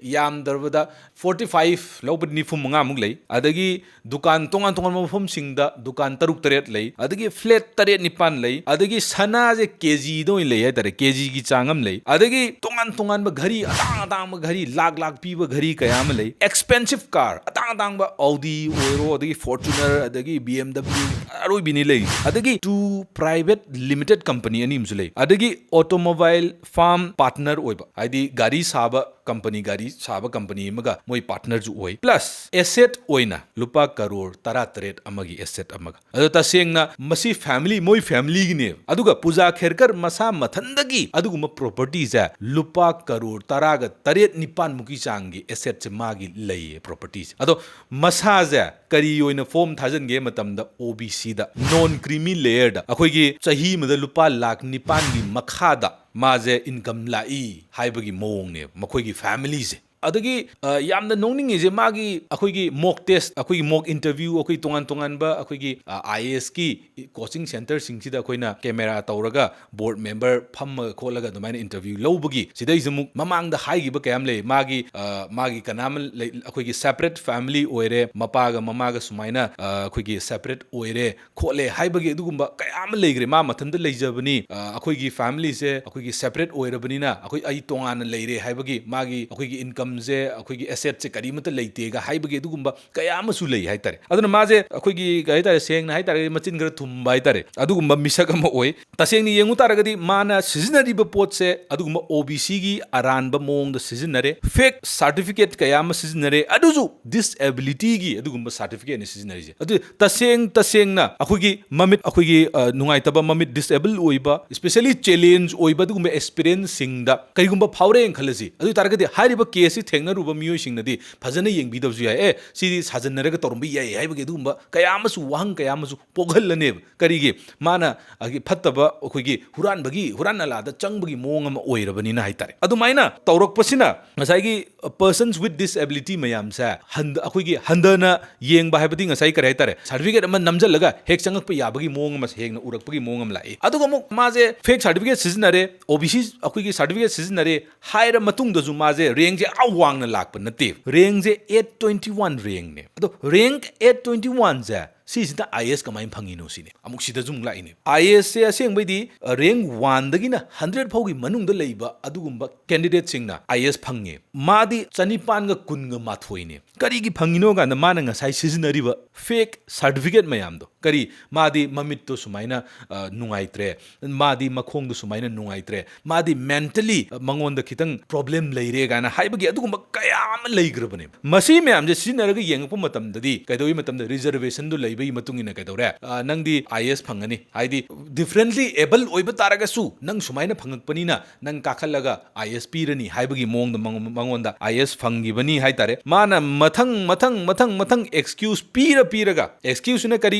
ꯌꯥꯝꯗ꯭ꯔꯕꯗ ꯐꯣꯔꯇꯤ ꯐꯥꯏꯚ, ꯂꯧ ꯄꯔꯤ ꯅꯤꯐꯨ ꯃꯉꯥꯃꯨꯛ ꯂꯩ꯫ ꯑꯗꯒꯤ ꯗꯨꯀꯥꯟ ꯇꯣꯉꯥꯟ ꯇꯣꯉꯥꯟꯕ ꯃꯐꯝꯁꯤꯡꯗ ꯗꯨꯀꯥꯟ ꯇꯔꯨꯛ ꯇꯔꯦꯠ ꯂꯩ, ꯑꯗꯒꯤ flat ꯇꯔꯦꯠ ꯅꯤꯄꯥꯟ ꯂꯩ, ꯑꯗꯒꯤ ꯁꯅꯥꯁꯦ ꯀꯦꯖꯤꯗ ꯑꯣꯏꯅ ꯂꯩ ꯍꯥꯏꯇꯥꯔꯦ, ꯀꯦꯖꯤꯒꯤ ꯆꯥꯡ ꯑꯃ ꯂꯩ, ꯑꯗꯒꯤ ꯇꯣꯉꯥꯟ ꯇꯣꯉꯥꯟꯕ ꯘꯔꯤ, ꯑꯇꯥꯡ ꯑꯇꯥꯡꯕ ꯘꯔꯤ, ꯂꯥꯛ ꯂꯥꯛ ꯄꯤꯕ ꯘꯔꯤ ꯀꯌꯥ ꯑꯃ ꯂꯩ, expensive car, ꯑꯇꯥꯡ ꯑꯇꯥꯡꯕ Audi ꯑꯣꯏꯔꯣ, ꯑꯗꯒꯤ Fortuner, ꯑꯗꯒꯤ B M W, ꯑꯔꯣꯏꯕꯤꯅꯤ ꯂꯩꯔꯤ, ꯑꯗꯒꯤ two private limited company ꯑꯅꯤ ꯑꯃꯁꯨ ꯂꯩ, ꯑꯗꯒꯤ automobile firm partner ꯑꯣꯏꯕ, ꯍꯥꯏꯗꯤ ꯒꯥꯔꯤ ꯁꯥꯕ company, ꯒꯥꯔꯤ ꯁꯥꯕ company ꯑꯃꯒ ꯃꯣꯏ partnerꯁꯨ ꯑꯣꯏ, plus asset ꯑꯣꯏꯅ ꯂꯨꯄꯥ ꯀꯔꯣꯔ ꯇꯔꯥ ꯇꯔꯦꯠ ꯑꯃꯒꯤ asset ꯑꯃꯒ꯫ ꯑꯗꯣ ꯇꯁꯦꯡꯅ ꯃꯁꯤ family, ꯃꯣꯏ familyꯒꯤꯅꯦꯕ꯫ ꯑꯗꯨꯒ ꯄꯨꯖꯥ ꯈꯦꯔꯀꯔ ꯃꯁꯥ ꯃꯊꯟꯗꯒꯤ ꯑꯗꯨꯒꯨꯝꯕ propertyꯁꯦ ꯂꯨꯄꯥ ꯀꯔꯣꯔ ꯇꯔꯥꯒ ꯇꯔꯦꯠ ꯅꯤꯄꯥꯟꯃꯨꯛꯀꯤ ꯆꯥꯡꯒꯤ assetꯁꯦ ꯃꯥꯒꯤ ꯂꯩꯌꯦ, propertyꯁꯦ꯫ ꯑꯗꯣ ꯃꯁꯥꯁꯦ ꯀꯔꯤ ꯑꯣꯏꯅ form ꯊꯥꯖꯤꯟꯒꯦ ꯃꯇꯝꯗ, OBCꯗ, non creamy layerꯗ, ꯑꯩꯈꯣꯏꯒꯤ ꯆꯍꯤ ꯑꯃꯗ ꯂꯨꯄꯥ ꯂꯥꯛ ꯅꯤꯄꯥꯟꯒꯤ ꯃꯈꯥꯗ ꯃꯥꯁꯦ income ꯂꯥꯛꯏ ꯍꯥꯏꯕꯒꯤ ꯃꯑꯣꯡꯅꯦꯕ ꯃꯈꯣꯏꯒꯤ familyꯁꯦ꯫ ꯑꯗꯒꯤ, ꯑ, ꯌꯥꯝꯅ ꯅꯣꯛꯅꯤꯡꯉꯤꯁꯦ, ꯃꯥꯒꯤ ꯑꯩꯈꯣꯏꯒꯤ mock test, ꯑꯩꯈꯣꯏꯒꯤ mock interview, ꯑꯩꯈꯣꯏ ꯇꯣꯉꯥꯟ ꯇꯣꯉꯥꯟꯕ ꯑꯩꯈꯣꯏꯒꯤ, ꯑ, IASꯀꯤ coaching centreꯁꯤꯡꯁꯤꯗ ꯑꯩꯈꯣꯏꯅ camera ꯇꯧꯔꯒ board member ꯐꯝꯃꯒ ꯈꯣꯠꯂꯒ ꯑꯗꯨꯃꯥꯏꯅ interview ꯂꯧꯕꯒꯤ, ꯁꯤꯗꯩꯁꯤꯗ ꯑꯃꯨꯛ ꯃꯃꯥꯡꯗ ꯍꯥꯏꯈꯤꯕ ꯀꯌꯥꯝ ꯂꯩ꯫ ꯃꯥꯒꯤ, ꯑ, ꯃꯥꯒꯤ ꯀꯅꯥ ꯑꯃ ꯂꯩ, ꯑꯩꯈꯣꯏꯒꯤ separate family ꯑꯣꯏꯔꯦ, ꯃꯄꯥꯒ ꯃꯃꯥꯒ ꯁꯨꯃꯥꯏꯅ, ꯑ, ꯑꯩꯈꯣꯏꯒꯤ separate ꯑꯣꯏꯔꯦ ꯈꯣꯠꯂꯦ ꯍꯥꯏꯕꯒꯤ ꯑꯗꯨꯒꯨꯝꯕ ꯀꯌꯥ ꯑꯃ ꯂꯩꯈ꯭ꯔꯦ꯫ ꯃꯥ ꯃꯊꯟꯇ ꯂꯩꯖꯕꯅꯤ, ꯑ, ꯑꯩꯈꯣꯏꯒꯤ familyꯁꯦ ꯑꯩꯈꯣꯏꯒꯤ separate ꯑꯣꯏꯔꯕꯅꯤꯅ ꯑꯩꯈꯣꯏ, ꯑꯩ ꯇꯣꯉꯥꯟꯅ ꯂꯩꯔꯦ ꯍꯥꯏꯕꯒꯤ, ꯃꯥꯒꯤ ꯑꯩꯈꯣꯏꯒꯤ incomeꯁꯦ, ꯑꯩꯈꯣꯏꯒꯤ assetꯁꯦ ꯀꯔꯤꯃꯠꯇ ꯂꯩꯇꯦꯒ ꯍꯥꯏꯕꯒꯤ ꯑꯗꯨꯒꯨꯝꯕ ꯀꯌꯥ ꯑꯃꯁꯨ ꯂꯩ ꯍꯥꯏꯇꯥꯔꯦ꯫ ꯑꯗꯨꯅ ꯃꯥꯁꯦ ꯑꯩꯈꯣꯏꯒꯤ, ꯀꯩ ꯍꯥꯏꯇꯥꯔꯦ, ꯁꯦꯡꯅ ꯍꯥꯏꯇꯥꯔꯒꯗꯤ ꯃꯆꯤꯟ ꯈꯔ ꯊꯨꯝꯕ ꯍꯥꯏꯇꯥꯔꯦ, ꯑꯗꯨꯒꯨꯝꯕ ꯃꯤꯁꯛ ꯑꯃ ꯑꯣꯏ꯫ ꯇꯁꯦꯡꯅ ꯌꯦꯡꯉꯨ ꯇꯥꯔꯒꯗꯤ ꯃꯥꯅ ꯁꯤꯖꯤꯟꯅꯔꯤꯕ ꯄꯣꯠꯁꯦ ꯑꯗꯨꯒꯨꯝꯕ OBCꯒꯤ ꯑꯔꯥꯟꯕ ꯃꯑꯣꯡꯗ ꯁꯤꯖꯤꯟꯅꯔꯦ, fake certificate ꯀꯌꯥ ꯑꯃ ꯁꯤꯖꯤꯟꯅꯔꯦ, ꯑꯗꯨꯁꯨ disabilityꯒꯤ ꯑꯗꯨꯒꯨꯝꯕ certificateꯅꯤ ꯁꯤꯖꯤꯟꯅꯔꯤꯁꯦ꯫ ꯑꯗꯨ ꯇꯁꯦꯡ ꯇꯁꯦꯡꯅ ꯑꯩꯈꯣꯏꯒꯤ ꯃꯃꯤꯠ, ꯑꯩꯈꯣꯏꯒꯤ, ꯑ, ꯅꯨꯡꯉꯥꯏꯇꯕ ꯃꯃꯤꯠ, disable ꯑꯣꯏꯕ, specially challenge ꯑꯣꯏꯕ ꯑꯗꯨꯒꯨꯝꯕ experienceꯁꯤꯡꯗ ꯀꯔꯤꯒꯨꯝꯕ ꯐꯥꯎꯔꯦꯅ ꯈꯜꯂꯁꯤ, ꯑꯗꯨ ꯑꯣꯏ ꯇꯥꯔꯒꯗꯤ ꯍꯥꯏꯔꯤꯕ caseꯁꯤ ꯊꯦꯡꯅꯔꯨꯕ ꯃꯤꯑꯣꯏꯁꯤꯡꯅꯗꯤ ꯐꯖꯅ ꯌꯦꯡꯕꯤꯗꯕꯁꯨ ꯌꯥꯏ꯫ ꯑꯦ, ꯁꯤꯗꯤ ꯁꯥꯖꯟꯅꯔꯒ ꯇꯧꯔꯝꯕ ꯌꯥꯏ ꯍꯥꯏꯕꯒꯤ ꯑꯗꯨꯒꯨꯝꯕ ꯀꯌꯥ ꯑꯃꯁꯨ, ꯋꯥꯍꯪ ꯀꯌꯥ ꯑꯃꯁꯨ ꯄꯣꯛꯍꯜꯂꯅꯦꯕ꯫ ꯀꯔꯤꯒꯤ? ꯃꯥꯅ ꯑꯒꯤ ꯐꯠꯇꯕ, ꯑꯩꯈꯣꯏꯒꯤ ꯍꯨꯔꯥꯟꯕꯒꯤ, ꯍꯨꯔꯥꯟ ꯅꯂꯥꯗ ꯆꯪꯕꯒꯤ ꯃꯑꯣꯡ ꯑꯃ ꯑꯣꯏꯔꯕꯅꯤꯅ ꯍꯥꯏꯇꯥꯔꯦ꯫ ꯑꯗꯨꯃꯥꯏꯅ ꯇꯧꯔꯛꯄꯁꯤꯅ ꯉꯁꯥꯏꯒꯤ, ꯑ, persons with disability ꯃꯌꯥꯝꯁꯦ ꯍꯟꯗ-, ꯑꯩꯈꯣꯏꯒꯤ ꯍꯟꯊꯅ ꯌꯦꯡꯕ ꯍꯥꯏꯕꯗꯤ ꯉꯁꯥꯏ ꯀꯔꯤ ꯍꯥꯏꯇꯥꯔꯦ, certificate ꯑꯃ ꯅꯝꯁꯤꯜꯂꯒ ꯍꯦꯛ ꯆꯪꯉꯛꯄ ꯌꯥꯕꯒꯤ ꯃꯑꯣꯡ ꯑꯃ ꯍꯦꯟꯅ ꯎꯔꯛꯄꯒꯤ ꯃꯑꯣꯡ ꯑꯃ ꯂꯥꯛꯏ꯫ ꯑꯗꯨꯒ ꯑꯃꯨꯛ ꯃꯥꯁꯦ fake certificate ꯁꯤꯖꯤꯟꯅꯔꯦ, OBC ꯑꯩꯈꯣꯏꯒꯤ certificate ꯁꯤꯖꯤꯟꯅꯔꯦ ꯍꯥꯏꯔ ꯃꯇꯨꯡꯗꯁꯨ ꯃꯥꯁꯦ rankꯁꯦ ꯋꯥꯡꯅ ꯂꯥꯛꯄ ꯅꯠꯇꯦ꯫ ꯔꯦꯡꯁꯦ ꯑꯦꯠ ꯇ꯭ꯋꯦꯟꯇꯤ ꯋꯥꯟ ꯔꯦꯡꯅꯦ꯫ ꯑꯗꯣ ꯔꯦꯡ ꯑꯦꯠ ꯇ꯭ꯋꯦꯟꯇꯤ ꯋꯥꯟꯁꯦ ꯁꯤꯁꯤꯗ ꯑꯥꯏ ꯑꯦꯁ ꯀꯃꯥꯏꯅ ꯐꯪꯉꯤꯅꯣ ꯁꯤꯅꯦ꯫ ꯑꯃꯨꯛ ꯁꯤꯗꯁꯨ ꯑꯃꯨꯛ ꯂꯥꯛꯏꯅꯦ꯫ ꯑꯥꯏ ꯑꯦꯁꯁꯦ ꯑꯁꯦꯡꯕꯩꯗꯤ ꯔꯦꯡ ꯋꯥꯟꯗꯒꯤꯅ ꯍꯟꯗ꯭ꯔꯦꯠ ꯐꯥꯎꯒꯤ ꯃꯅꯨꯡꯗ ꯂꯩꯕ ꯑꯗꯨꯒꯨꯝꯕ ꯀꯦꯟꯗꯤꯗꯦꯠꯁꯤꯡꯅ ꯑꯥꯏ ꯑꯦꯁ ꯐꯪꯉꯦ꯫ ꯃꯥꯗꯤ ꯆꯅꯤꯄꯥꯟꯒ ꯀꯨꯟꯒ ꯃꯥꯊꯣꯏꯅꯦ꯫ ꯀꯔꯤꯒꯤ ꯐꯪꯉꯤꯅꯣ ꯀꯥꯟꯗ ꯃꯥꯅ ꯉꯁꯥꯏ ꯁꯤꯖꯤꯟꯅꯔꯤꯕ ꯐꯦꯛ ꯁꯥꯔꯇꯤꯐꯤꯀꯦꯠ ꯃꯌꯥꯝꯗꯣ, ꯀꯔꯤ, ꯃꯥꯗꯤ ꯃꯃꯤꯠꯇꯣ ꯁꯨꯃꯥꯏꯅ ꯑ, ꯅꯨꯡꯉꯥꯏꯇ꯭ꯔꯦ, ꯃꯥꯗꯤ ꯃꯈꯣꯡꯗꯣ ꯁꯨꯃꯥꯏꯅ ꯅꯨꯡꯉꯥꯏꯇ꯭ꯔꯦ, ꯃꯥꯗꯤ ꯃꯦꯟꯇꯂꯤ ꯃꯉꯣꯟꯗ ꯈꯤꯇꯪ ꯄ꯭ꯔꯣꯕ꯭ꯂꯦꯝ ꯂꯩꯔꯦ ꯀꯥꯏꯅ ꯍꯥꯏꯕꯒꯤ ꯑꯗꯨꯒꯨꯝꯕ ꯀꯌꯥ ꯑꯃ ꯂꯩꯈ꯭ꯔꯕꯅꯦ꯫ ꯃꯁꯤ ꯃꯌꯥꯝꯁꯦ ꯁꯤꯖꯤꯟꯅꯔꯒ ꯌꯦꯡꯉꯛꯄ ꯃꯇꯝꯗꯗꯤ ꯀꯩꯗꯧꯏ ꯃꯇꯝꯗ ꯔꯤꯖꯔꯕꯦꯁꯟꯗꯨ ꯂꯩꯕꯒꯤ ꯃꯇꯨꯡ ꯏꯟꯅ ꯀꯩꯗꯧꯔꯦ? ꯑ, ꯅꯪꯗꯤ ꯑꯥꯏ ꯑꯦꯁ ꯐꯪꯒꯅꯤ꯫ ꯍꯥꯏꯗꯤ ꯗꯤꯐ꯭ꯔꯦꯟꯠꯂꯤ ꯑꯦꯕꯜ ꯑꯣꯏꯕ ꯇꯥꯔꯒꯁꯨ ꯅꯪ ꯁꯨꯃꯥꯏꯅ ꯐꯪꯉꯛꯄꯅꯤꯅ ꯅꯪ ꯀꯥꯈꯠꯂꯒ ꯑꯥꯏ ꯑꯦꯁ ꯄꯤꯔꯅꯤ ꯍꯥꯏꯕꯒꯤ ꯃꯑꯣꯡꯗ ꯃꯉꯣ-, ꯃꯉꯣꯟꯗ ꯑꯥꯏ ꯑꯦꯁ ꯐꯪꯈꯤꯕꯅꯤ ꯍꯥꯏꯇꯥꯔꯦ꯫ ꯃꯥꯅ ꯃꯊꯪ, ꯃꯊꯪ, ꯃꯊꯪ, ꯃꯊꯪ ꯑꯦꯛꯁꯀ꯭ꯌꯨꯁ ꯄꯤꯔ ꯄꯤꯔꯒ, ꯑꯦꯛꯁꯀ꯭ꯌꯨꯁꯁꯤꯅ ꯀꯔꯤ?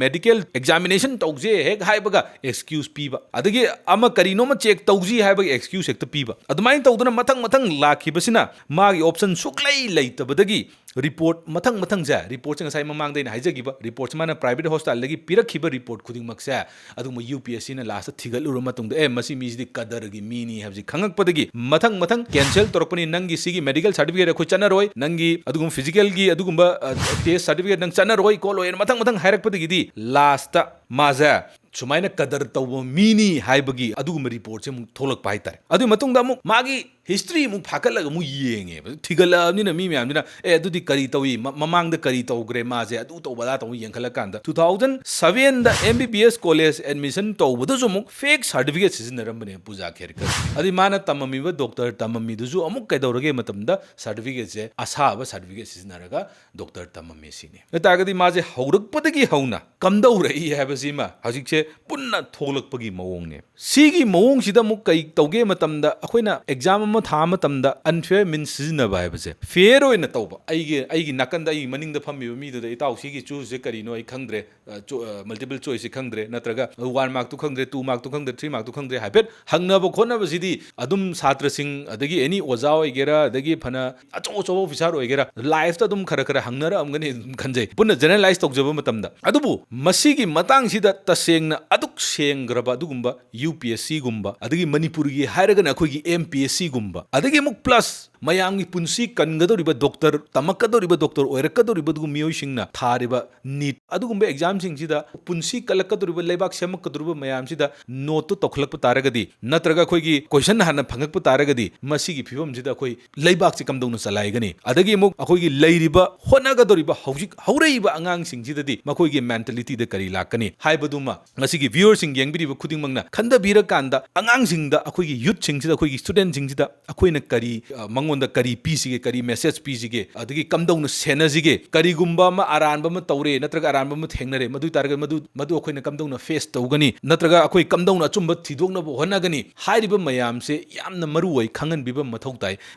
ꯃꯦꯗꯤꯀꯦꯜ ꯑꯦꯛꯖꯥꯃꯤꯅꯦꯁꯟ ꯇꯧꯁꯦ ꯍꯦꯛ ꯍꯥꯏꯕꯒ ꯑꯦꯛꯁꯀ꯭ꯌꯨꯁ ꯄꯤꯕ, ꯑꯗꯒꯤ ꯑꯃ ꯀꯔꯤꯅꯣꯃ ꯆꯦꯛ ꯇꯧꯁꯤ ꯍꯥꯏꯕꯒꯤ ꯑꯦꯛꯁꯀ꯭ꯌꯨꯁ ꯍꯦꯛꯇ ꯄꯤꯕ꯫ ꯑꯗꯨꯃꯥꯏꯅ ꯇꯧꯗꯅ ꯃꯊꯪ ꯃꯊꯪ ꯂꯥꯛꯈꯤꯕꯁꯤꯅ ꯃꯥꯒꯤ ꯑꯣꯞꯁꯟ ꯁꯨꯛꯂꯩ ꯂꯩꯇꯕꯗꯒꯤ ꯔꯤꯄꯣꯔꯠ ꯃꯊꯪ ꯃꯊꯪꯁꯦ, ꯔꯤꯄꯣꯔꯠꯁꯦ ꯉꯁꯥꯏ ꯃꯃꯥꯡꯗ ꯑꯩꯅ ꯍꯥꯏꯖꯈꯤꯕ ꯔꯤꯄꯣꯔꯠꯁꯦ, ꯃꯥꯅ ꯄ꯭ꯔꯥꯏꯚꯦꯠ ꯍꯣꯁꯄꯤꯇꯥꯜꯗꯒꯤ ꯄꯤꯔꯛꯈꯤꯕ ꯔꯤꯄꯣꯔꯠ ꯈꯨꯗꯤꯡꯃꯛꯁꯦ, ꯑꯗꯨꯒꯨꯝꯕ ꯌꯨ ꯄꯤ ꯑꯦꯁ ꯁꯤꯅ ꯂꯥꯁꯇ ꯊꯤꯒꯠꯂꯨꯔ ꯃꯇꯨꯡꯗ, "ꯑꯦ, ꯃꯁꯤ ꯃꯤꯁꯤꯗꯤ ꯀꯗꯔꯒꯤ ꯃꯤꯅꯤ" ꯍꯥꯏꯕꯁꯤ ꯈꯪꯉꯛꯄꯗꯒꯤ ꯃꯊꯪ ꯃꯊꯪ ꯀꯦꯟꯁꯦꯜ ꯇꯧꯔꯛꯄꯅꯤ꯫ "ꯅꯪꯒꯤ ꯁꯤꯒꯤ ꯃꯦꯗꯤꯀꯦꯜ ꯁꯥꯔꯇꯤꯐꯤꯀꯦꯠ ꯑꯩꯈꯣꯏ ꯆꯠꯅꯔꯣꯏ, ꯅꯪꯒꯤ ꯑꯗꯨꯒꯨꯝꯕ ꯐꯤꯖꯤꯀꯦꯜꯒꯤ ꯑꯗꯨꯒꯨꯝꯕ, ꯑ, ꯇꯦꯁ ꯁꯥꯔꯇꯤꯐꯤꯀꯦꯠ ꯅꯪ ꯆꯠꯅꯔꯣꯏ" ꯈꯣꯠꯂꯣꯏꯅ ꯃꯊꯪ ꯃꯊꯪ ꯍꯥꯏꯔꯛꯄꯗꯒꯤꯗꯤ ꯂꯥꯁꯇ ꯃꯥꯁꯦ ꯁꯨꯃꯥꯏꯅ ꯀꯗꯔ ꯇꯧꯕ ꯃꯤꯅꯤ ꯍꯥꯏꯕꯒꯤ ꯑꯗꯨꯒꯨꯝꯕ ꯔꯤꯄꯣꯔꯠꯁꯦ ꯑꯃꯨꯛ ꯊꯣꯛꯂꯛꯄ ꯍꯥꯏꯇꯥꯔꯦ꯫ ꯑꯗꯨꯒꯤ ꯃꯇꯨꯡꯗ ꯑꯃꯨꯛ ꯃꯥꯒꯤ ꯍꯤꯁꯇ꯭ꯔꯤ ꯑꯃꯨꯛ ꯐꯥꯀꯠꯂꯒ ꯑꯃꯨꯛ ꯌꯦꯡꯉꯦꯕ꯫ ꯊꯤꯒꯠꯂꯛꯑꯕꯅꯤꯅ ꯃꯤ ꯃꯌꯥꯝꯁꯤꯅ, "ꯑꯦ, ꯑꯗꯨꯗꯤ ꯀꯔꯤ ꯇꯧꯏ? ꯃ-, ꯃꯃꯥꯡꯗ ꯀꯔꯤ ꯇꯧꯈ꯭ꯔꯦ ꯃꯥꯁꯦ?" ꯑꯗꯨ ꯇꯧꯕ ꯑꯗꯥ ꯇꯧꯕ ꯌꯦꯡꯈꯠꯂꯀꯥꯟꯗ, two thousand sevenꯗ M B B S college admission ꯇꯧꯕꯗꯁꯨ ꯑꯃꯨꯛ fake certificate ꯁꯤꯖꯤꯟꯅꯔꯝꯕꯅꯦ ꯄꯨꯖꯥ ꯈꯦꯔꯀꯔ꯫ ꯑꯗꯨꯗꯤ ꯃꯥꯅ ꯇꯝꯃꯝꯃꯤꯕ ꯗꯣꯛꯇꯔ ꯇꯝꯃꯝꯃꯤꯗꯨꯁꯨ ꯑꯃꯨꯛ ꯀꯩꯗꯧꯔꯒꯦ ꯃꯇꯝꯗ, certificateꯁꯦ ꯑꯁꯥꯕ certificate ꯁꯤꯖꯤꯟꯅꯔꯒ ꯗꯣꯛꯇꯔ ꯇꯝꯃꯝꯃꯦ ꯁꯤꯅꯤ꯫ ꯑꯗꯨ ꯇꯥꯔꯒꯗꯤ ꯃꯥꯁꯦ ꯍꯧꯔꯛꯄꯗꯒꯤ ꯍꯧꯅ ꯀꯝꯗꯧꯔꯛꯏ ꯍꯥꯏꯕꯁꯤꯃ ꯍꯧꯖꯤꯛꯁꯦ ꯄꯨꯟꯅ ꯊꯣꯛꯂꯛꯄꯒꯤ ꯃꯑꯣꯡꯅꯦ꯫ ꯁꯤꯒꯤ ꯃꯑꯣꯡꯁꯤꯗ ꯑꯃꯨꯛ ꯀꯩ ꯇꯧꯒꯦ ꯃꯇꯝꯗ, ꯑꯩꯈꯣꯏꯅ ꯑꯦꯛꯖꯥꯝ ꯑꯃ ꯊꯥ ꯃꯇꯝꯗ unfair means ꯁꯤꯖꯤꯟꯅꯕ ꯍꯥꯏꯕꯁꯦ, ꯐꯤꯌꯔ ꯑꯣꯏꯅ ꯇꯧꯕ꯫ ꯑꯩꯒꯤ, ꯑꯩꯒꯤ ꯅꯥꯀꯟꯗ ꯑꯩꯒꯤ ꯃꯅꯤꯡꯗ ꯐꯝꯃꯤꯕ ꯃꯤꯗꯨꯗ, "ꯏꯇꯥꯎ, ꯁꯤꯒꯤ ꯆꯨꯁꯁꯦ ꯀꯔꯤꯅꯣ? ꯑꯩ ꯈꯪꯗ꯭ꯔꯦ, ꯑ, ꯆꯣ-, ꯑ, ꯃꯜꯇꯤꯄꯜ ꯆꯣꯏꯁꯁꯦ ꯈꯪꯗ꯭ꯔꯦ, ꯅꯠꯇ꯭ꯔꯒ ꯋꯥꯟ ꯃꯥꯔꯛꯇꯨ ꯈꯪꯗ꯭ꯔꯦ, ꯇꯨ ꯃꯥꯔꯛꯇꯨ ꯈꯪꯗ꯭ꯔꯦ, ꯊ꯭ꯔꯤ ꯃꯥꯔꯛꯇꯨ ꯈꯪꯗ꯭ꯔꯦ" ꯍꯥꯏꯐꯦꯠ ꯍꯪꯅꯕ ꯈꯣꯠꯅꯕꯁꯤꯗꯤ ꯑꯗꯨꯝ ꯁꯥꯇ꯭ꯔꯁꯤꯡ, ꯑꯗꯒꯤ ꯑꯦꯅꯤ ꯑꯣꯖꯥ ꯑꯣꯏꯒꯦꯔꯥ, ꯑꯗꯒꯤ ꯐꯅ ꯑꯆꯧ ꯑꯆꯧꯕ ꯑꯣꯐꯤꯁꯥꯔ ꯑꯣꯏꯒꯦꯔꯥ, ꯂꯥꯏꯐꯇ ꯑꯗꯨꯝ ꯈꯔ ꯈꯔ ꯍꯪꯅꯔꯛꯑꯝꯒꯅꯤ ꯑꯗꯨꯝ ꯈꯟꯖꯩ꯫ ꯄꯨꯟꯅ ꯖꯦꯅꯔꯦꯂꯥꯏꯁ ꯇꯧꯖꯕ ꯃꯇꯝꯗ꯫ ꯑꯗꯨꯕꯨ ꯃꯁꯤꯒꯤ ꯃꯇꯥꯡꯁꯤꯗ ꯇꯁꯦꯡꯅ ꯑꯗꯨꯛ ꯁꯦꯡꯈ꯭ꯔꯕ ꯑꯗꯨꯒꯨꯝꯕ ꯌꯨ ꯄꯤ ꯑꯦꯁ ꯁꯤꯒꯨꯝꯕ, ꯑꯗꯒꯤ ꯃꯅꯤꯄꯨꯔꯒꯤ ꯍꯥꯏꯔꯒꯅ ꯑꯩꯈꯣꯏꯒꯤ ꯑꯦꯝ ꯄꯤ ꯑꯦꯁ ꯁꯤꯒꯨꯝꯕ, ꯑꯗꯒꯤ ꯑꯃꯨꯛ ꯄ꯭ꯂꯁ ꯃꯌꯥꯝꯒꯤ ꯄꯨꯟꯁꯤ ꯀꯟꯒꯗꯧꯔꯤꯕ, ꯗꯣꯛꯇꯔ ꯇꯝꯃꯛꯀꯗꯧꯔꯤꯕ, ꯗꯣꯛꯇꯔ ꯑꯣꯏꯔꯛꯀꯗꯧꯔꯤꯕ ꯑꯗꯨꯒꯨꯝꯕ ꯃꯤꯑꯣꯏꯁꯤꯡꯅ ꯊꯥꯔꯤꯕ ꯅꯤꯠ ꯑꯗꯨꯒꯨꯝꯕ ꯑꯦꯛꯖꯥꯝꯁꯤꯡꯁꯤꯗ ꯄꯨꯟꯁꯤ ꯀꯜꯂꯛꯀꯗꯧꯔꯤꯕ, ꯂꯩꯕꯥꯛ ꯁꯦꯝꯃꯛꯀꯗꯧꯔꯤꯕ ꯃꯌꯥꯝꯁꯤꯗ ꯅꯣꯠꯇꯨ ꯇꯧꯈꯠꯂꯛꯄ ꯇꯥꯔꯒꯗꯤ, ꯅꯠꯇ꯭ꯔꯒ ꯑꯩꯈꯣꯏꯒꯤ ꯀꯣꯏꯁꯟ ꯍꯥꯟꯅ ꯐꯪꯉꯛꯄ ꯇꯥꯔꯒꯗꯤ, ꯃꯁꯤꯒꯤ ꯐꯤꯕꯝꯁꯤꯗ ꯑꯩꯈꯣꯏ ꯂꯩꯕꯥꯛꯁꯤ ꯀꯝꯗꯧꯅ ꯆꯂꯥꯏꯒꯅꯤ? ꯑꯗꯒꯤ ꯑꯃꯨꯛ ꯑꯩꯈꯣꯏꯒꯤ ꯂꯩꯔꯤꯕ ꯍꯣꯠꯅꯒꯗꯧꯔꯤꯕ ꯍꯧꯖꯤꯛ ꯍꯧꯔꯛꯏꯕ ꯑꯉꯥꯡꯁꯤꯡꯁꯤꯗꯗꯤ ꯃꯈꯣꯏꯒꯤ ꯃꯦꯟꯇꯦꯂꯤꯇꯤꯗ ꯀꯔꯤ ꯂꯥꯛꯀꯅꯤ ꯍꯥꯏꯕꯗꯨꯃ ꯉꯁꯤꯒꯤ ꯚ꯭ꯌꯨꯋꯔꯁꯤꯡ ꯌꯦꯡꯕꯤꯔꯤꯕ ꯈꯨꯗꯤꯡꯃꯛꯅ ꯈꯟꯊꯕꯤꯔꯀꯥꯟꯗ, ꯑꯉꯥꯡꯁꯤꯡꯗ, ꯑꯩꯈꯣꯏꯒꯤ ꯌꯨꯠꯁꯤꯡꯁꯤꯗ, ꯑꯩꯈꯣꯏꯒꯤ ꯁ꯭ꯇꯨꯗꯦꯟꯁꯤꯡꯁꯤꯗ ꯑꯩꯈꯣꯏꯅ ꯀꯔꯤ, ꯑ, ꯃꯉꯣꯟꯗ ꯀꯔꯤ ꯄꯤꯁꯤꯒꯦ, ꯀꯔꯤ ꯃꯦꯁꯦꯖ ꯄꯤꯁꯤꯒꯦ, ꯑꯗꯒꯤ ꯀꯝꯗꯧꯅ ꯁꯦꯟꯅꯁꯤꯒꯦ? ꯀꯔꯤꯒꯨꯝꯕ ꯑꯃ ꯑꯔꯥꯟꯕ ꯑꯃ ꯇꯧꯔꯦ ꯅꯠꯇ꯭ꯔꯒ ꯑꯔꯥꯟꯕ ꯑꯃ ꯊꯦꯡꯅꯔꯦ, ꯃꯗꯨ ꯑꯣꯏ ꯇꯥꯔꯒꯗꯤ ꯃꯗꯨ, ꯃꯗꯨ ꯑꯩꯈꯣꯏꯅ ꯀꯝꯗꯧꯅ ꯐꯦꯁ ꯇꯧꯒꯅꯤ? ꯅꯠꯇ꯭ꯔꯒ ꯑꯩꯈꯣꯏ ꯀꯝꯗꯧꯅ ꯑꯆꯨꯝꯕ ꯊꯤꯗꯣꯛꯅꯕ ꯍꯣꯠꯅꯒꯅꯤ? ꯍꯥꯏꯔꯤꯕ ꯃꯌꯥꯝꯁꯦ ꯌꯥꯝꯅ ꯃꯔꯨ ꯑꯣꯏ, ꯈꯪꯍꯟꯕꯤꯕ ꯃꯊꯧ ꯇꯥꯏ꯫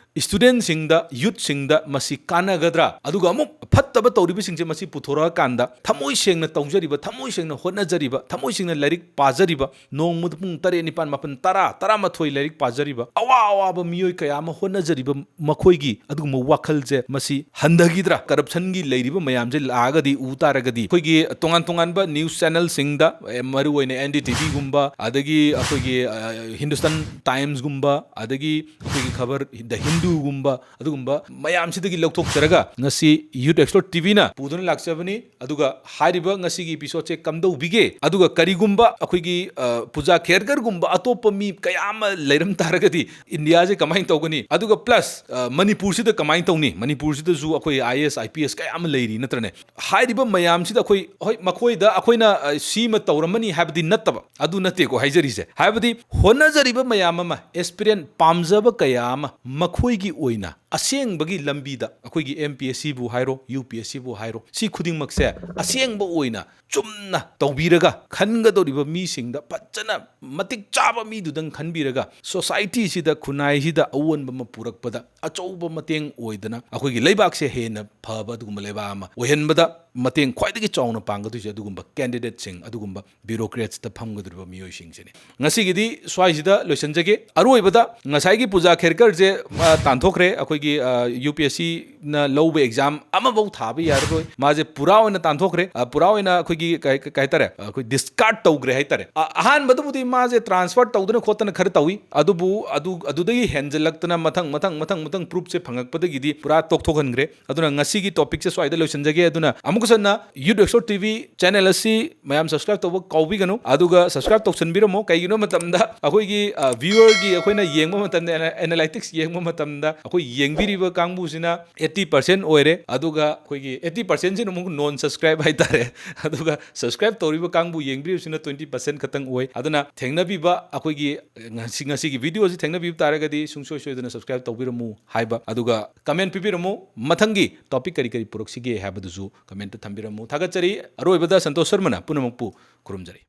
ꯁ꯭ꯇꯨꯗꯦꯟꯁꯤꯡꯗ, ꯌꯨꯠꯁꯤꯡꯗ ꯃꯁꯤ ꯀꯥꯟꯅꯒꯗ꯭ꯔꯥ? ꯑꯗꯨꯒ ꯑꯃꯨꯛ ꯐꯠꯇꯕ ꯇꯧꯔꯤꯕꯁꯤꯡꯁꯦ ꯃꯁꯤ ꯄꯨꯊꯣꯔꯛꯑꯀꯥꯟꯗ ꯊꯃꯣꯏ ꯁꯦꯡꯅ ꯇꯧꯖꯔꯤꯕ, ꯊꯃꯣꯏ ꯁꯦꯡꯅ ꯍꯣꯠꯅꯖꯔꯤꯕ, ꯊꯃꯣꯏ ꯁꯦꯡꯅ ꯂꯥꯏꯔꯤꯛ ꯄꯥꯖꯔꯤꯕ, ꯅꯣꯡꯃꯗ ꯄꯨꯡ ꯇꯔꯦꯠ, ꯅꯤꯄꯥꯟ, ꯃꯥꯄꯟ, ꯇꯔꯥ, ꯇꯔꯥꯃꯥꯊꯣꯏ ꯂꯥꯏꯔꯤꯛ ꯄꯥꯖꯔꯤꯕ, ꯑꯋꯥ ꯑꯋꯥꯕ ꯃꯤꯑꯣꯏ ꯀꯌꯥ ꯑꯃ ꯍꯣꯠꯅꯖꯔꯤꯕ ꯃꯈꯣꯏꯒꯤ ꯑꯗꯨꯒꯨꯝꯕ ꯋꯥꯈꯜꯁꯦ ꯃꯁꯤ ꯍꯟꯊꯈꯤꯗ꯭ꯔꯥ? ꯀꯔꯞꯁꯟꯒꯤ ꯂꯩꯔꯤꯕ ꯃꯌꯥꯝꯁꯦ ꯂꯥꯛꯑꯒꯗꯤ ꯎ ꯇꯥꯔꯒꯗꯤ ꯑꯩꯈꯣꯏꯒꯤ ꯇꯣꯉꯥꯟ ꯇꯣꯉꯥꯟꯕ ꯅ꯭ꯌꯨꯁ ꯆꯦꯅꯦꯜꯁꯤꯡꯗ, ꯑꯦ, ꯃꯔꯨꯑꯣꯏꯅ ꯑꯦꯟ ꯗꯤ ꯇꯤ ꯚꯤꯒꯨꯝꯕ, ꯑꯗꯒꯤ ꯑꯩꯈꯣꯏꯒꯤ, ꯑ, ꯍꯤꯟꯗꯨꯁꯇꯥꯟ ꯇꯥꯏꯝꯁꯒꯨꯝꯕ, ꯑꯗꯒꯤ ꯑꯩꯈꯣꯏꯒꯤ ꯈꯕꯔ ꯗ ꯍꯤꯟꯗꯨꯒꯨꯝꯕ, ꯑꯗꯨꯒꯨꯝꯕ ꯃꯌꯥꯝꯁꯤꯗꯒꯤ ꯂꯧꯊꯣꯛꯆꯔꯒ ꯉꯁꯤ ꯌꯨꯠ ꯑꯦꯛꯁꯄꯔꯠ ꯇꯤ ꯚꯤꯅ ꯄꯨꯗꯨꯅ ꯂꯥꯛꯆꯕꯅꯤ꯫ ꯑꯗꯨꯒ ꯍꯥꯏꯔꯤꯕ ꯉꯁꯤꯒꯤ ꯏꯄꯤꯁꯣꯗꯁꯦ ꯀꯝꯗꯧꯕꯤꯒꯦ? ꯑꯗꯨꯒ ꯀꯔꯤꯒꯨꯝꯕ ꯑꯩꯈꯣꯏꯒꯤ, ꯑ, ꯄꯨꯖꯥ ꯈꯦꯔꯀꯔꯒꯨꯝꯕ ꯑꯇꯣꯞꯄ ꯃꯤ ꯀꯌꯥ ꯑꯃ ꯂꯩꯔꯝ ꯇꯥꯔꯒꯗꯤ ꯏꯟꯗꯤꯌꯥꯁꯦ ꯀꯃꯥꯏꯅ ꯇꯧꯒꯅꯤ? ꯑꯗꯨꯒ ꯄ꯭ꯂꯁ, ꯑ, ꯃꯅꯤꯄꯨꯔꯁꯤꯗ ꯀꯃꯥꯏꯅ ꯇꯧꯅꯤ? ꯃꯅꯤꯄꯨꯔꯁꯤꯗꯁꯨ ꯑꯩꯈꯣꯏ I A S, I P S ꯀꯌꯥ ꯑꯃ ꯂꯩꯔꯤ, ꯅꯠꯇ꯭ꯔꯅꯦ? ꯍꯥꯏꯔꯤꯕ ꯃꯌꯥꯝꯁꯤꯗ ꯑꯩꯈꯣꯏ, ꯍꯣꯏ, ꯃꯈꯣꯏꯗ ꯑꯩꯈꯣꯏꯅ, ꯑ, ꯁꯤꯃ ꯇꯧꯔꯝꯃꯅꯤ ꯍꯥꯏꯕꯗꯤ ꯅꯠꯇꯕ, ꯑꯗꯨ ꯅꯠꯇꯦꯀꯣ ꯍꯥꯏꯖꯔꯤꯁꯦ꯫ ꯍꯥꯏꯕꯗꯤ ꯍꯣꯠꯅꯖꯔꯤꯕ ꯃꯌꯥꯝ ꯑꯃ, ꯑꯦꯁꯄꯤꯔꯦꯟ ꯄꯥꯝꯖꯕ ꯀꯌꯥ ꯑꯃ ꯃꯈꯣꯏꯒꯤ ꯑꯣꯏꯅ ꯑꯁꯦꯡꯕꯒꯤ ꯂꯝꯕꯤꯗ ꯑꯩꯈꯣꯏꯒꯤ ꯑꯦꯝ ꯄꯤ ꯑꯦꯁ ꯁꯤꯕꯨ ꯍꯥꯏꯔꯣ, ꯌꯨ ꯄꯤ ꯑꯦꯁ ꯁꯤꯕꯨ ꯍꯥꯏꯔꯣ, ꯁꯤ ꯈꯨꯗꯤꯡꯃꯛꯁꯦ ꯑꯁꯦꯡꯕ ꯑꯣꯏꯅ ꯆꯨꯝꯅ ꯇꯧꯕꯤꯔꯒ, ꯈꯟꯒꯗꯧꯔꯤꯕ ꯃꯤꯁꯤꯡꯗ ꯐꯖꯅ ꯃꯇꯤꯛ ꯆꯥꯕ ꯃꯤꯗꯨꯗꯪ ꯈꯟꯕꯤꯔꯒ, ꯁꯣꯁꯥꯏꯇꯤꯁꯤꯗ, ꯈꯨꯟꯅꯥꯏꯁꯤꯗ ꯑꯑꯣꯟꯕ ꯑꯃ ꯄꯨꯔꯛꯄꯗ ꯑꯆꯧꯕ ꯃꯇꯦꯡ ꯑꯣꯏꯗꯅ ꯑꯩꯈꯣꯏꯒꯤ ꯂꯩꯕꯥꯛꯁꯦ ꯍꯦꯟꯅ ꯐꯕ ꯑꯗꯨꯒꯨꯝꯕ ꯂꯩꯕꯥꯛ ꯑꯃ ꯑꯣꯏꯍꯟꯕꯗ ꯃꯇꯦꯡ ꯈ꯭ꯋꯥꯏꯗꯒꯤ ꯆꯥꯎꯅ ꯄꯥꯡꯒꯗꯣꯏꯁꯦ ꯑꯗꯨꯒꯨꯝꯕ ꯀꯦꯟꯗꯤꯗꯦꯠꯁꯤꯡ, ꯑꯗꯨꯒꯨꯝꯕ ꯕ꯭ꯌꯨꯔꯣꯀ꯭ꯔꯦꯠꯁꯇ ꯐꯝꯒꯗꯧꯔꯤꯕ ꯃꯤꯑꯣꯏꯁꯤꯡꯁꯤꯅꯤ꯫ ꯉꯁꯤꯒꯤꯗꯤ ꯁ꯭ꯋꯥꯏꯁꯤꯗ ꯂꯣꯏꯁꯤꯟꯖꯒꯦ꯫ ꯑꯔꯣꯏꯕꯗ ꯉꯁꯥꯏꯒꯤ ꯄꯨꯖꯥ ꯈꯦꯔꯀꯔꯁꯦ, ꯑ, ꯇꯥꯟꯊꯣꯛꯈ꯭ꯔꯦ꯫ ꯑꯩꯈꯣꯏꯒꯤ, ꯑ, ꯌꯨ ꯄꯤ ꯑꯦꯁ ꯁꯤꯅ ꯂꯧꯕ ꯑꯦꯛꯖꯥꯝ ꯑꯃꯐꯧ ꯊꯥꯕ ꯌꯥꯔꯔꯣꯏ꯫ ꯃꯥꯁꯦ ꯄꯨꯔꯥ ꯑꯣꯏꯅ ꯇꯥꯟꯊꯣꯛꯈ꯭ꯔꯦ꯫ ꯑ, ꯄꯨꯔꯥ ꯑꯣꯏꯅ ꯑꯩꯈꯣꯏꯒꯤ ꯀꯩ, ꯀꯩ ꯍꯥꯏꯇꯥꯔꯦ, ꯑꯩꯈꯣꯏ ꯗꯤꯁꯀꯥꯔꯠ ꯇꯧꯈ꯭ꯔꯦ ꯍꯥꯏꯇꯥꯔꯦ꯫ ꯑ-, ꯑꯍꯥꯟꯕꯗꯕꯨꯗꯤ ꯃꯥꯁꯦ ꯇ꯭ꯔꯥꯟꯁꯐꯔ ꯇꯧꯗꯅ ꯈꯣꯠꯇꯅ ꯈꯔ ꯇꯧꯏ꯫ ꯑꯗꯨꯕꯨ ꯑꯗꯨ, ꯑꯗꯨꯗꯒꯤ ꯍꯦꯟꯖꯜꯂꯛꯇꯅ ꯃꯊꯪ, ꯃꯊꯪ, ꯃꯊꯪ, ꯃꯊꯪ ꯈꯛꯇꯪ proofꯁꯦ ꯐꯪꯉꯛꯄꯗꯒꯤꯗꯤ ꯄꯨꯔꯥ ꯇꯣꯛꯊꯣꯛꯍꯟꯈ꯭ꯔꯦ꯫ ꯑꯗꯨꯅ ꯉꯁꯤꯒꯤ topicꯁꯦ ꯁ꯭ꯋꯥꯏꯗ ꯂꯣꯏꯁꯤꯟꯖꯒꯦ꯫ ꯑꯗꯨꯅ ꯑꯃꯨꯛꯀ ꯍꯟꯅ Youth Exo TV channel ꯑꯁꯤ ꯃꯌꯥꯝ subscribe ꯇꯧꯕ ꯀꯥꯎꯕꯤꯒꯅꯨ, ꯑꯗꯨꯒ subscribe ꯇꯧꯁꯟꯕꯤꯔꯝꯃꯣ꯫ ꯀꯩꯒꯤꯅꯣ ꯃꯇꯝꯗ ꯑꯩꯈꯣꯏꯒꯤ viewerꯒꯤ ꯑꯩꯈꯣꯏꯅ ꯌꯦꯡꯕ ꯃꯇꯝꯗ, analytics ꯌꯦꯡꯕ ꯃꯇꯝꯗ ꯑꯩꯈꯣꯏ ꯌꯦꯡꯕꯤꯔꯤꯕ ꯀꯥꯡꯕꯨꯁꯤꯅ eighty percent ꯑꯣꯏꯔꯦ, ꯑꯗꯨꯒ ꯑꯩꯈꯣꯏꯒꯤ eighty percentꯁꯤꯅ ꯑꯃꯨꯛ non subscribe ꯍꯥꯏꯇꯥꯔꯦ꯫ ꯑꯗꯨꯒ subscribe ꯇꯧꯔꯤꯕ ꯀꯥꯡꯕꯨ ꯌꯦꯡꯕꯤꯔꯤꯕꯁꯤꯅ twenty percent ꯈꯛꯇꯪ ꯑꯣꯏ꯫ ꯑꯗꯨꯅ ꯊꯦꯡꯅꯕꯤꯕ ꯑꯩꯈꯣꯏꯒꯤ ꯉꯁꯤ, ꯉꯁꯤꯒꯤ videoꯁꯤ ꯊꯦꯡꯅꯕꯤꯕ ꯇꯥꯔꯒꯗꯤ ꯁꯨꯡꯁꯣꯏ ꯁꯣꯏꯗꯅ subscribe ꯇꯧꯕꯤꯔꯝꯃꯨ ꯍꯥꯏꯕ, ꯑꯗꯨꯒ comment ꯄꯤꯕꯤꯔꯝꯃꯨ꯫ ꯃꯊꯪꯒꯤ topic ꯀꯔꯤ ꯀꯔꯤ ꯄꯨꯔꯛꯁꯤꯒꯦ ꯍꯥꯏꯕꯗꯨꯁꯨ commentꯇ ꯊꯝꯕꯤꯔꯝꯃꯨ꯫ ꯊꯥꯒꯠꯆꯔꯤ꯫ ꯑꯔꯣꯏꯕꯗ ꯁꯟꯇꯣꯁ ꯁꯔꯃꯅ ꯄꯨꯝꯅꯃꯛꯄꯨ ꯈꯨꯔꯨꯝꯖꯔꯤ꯫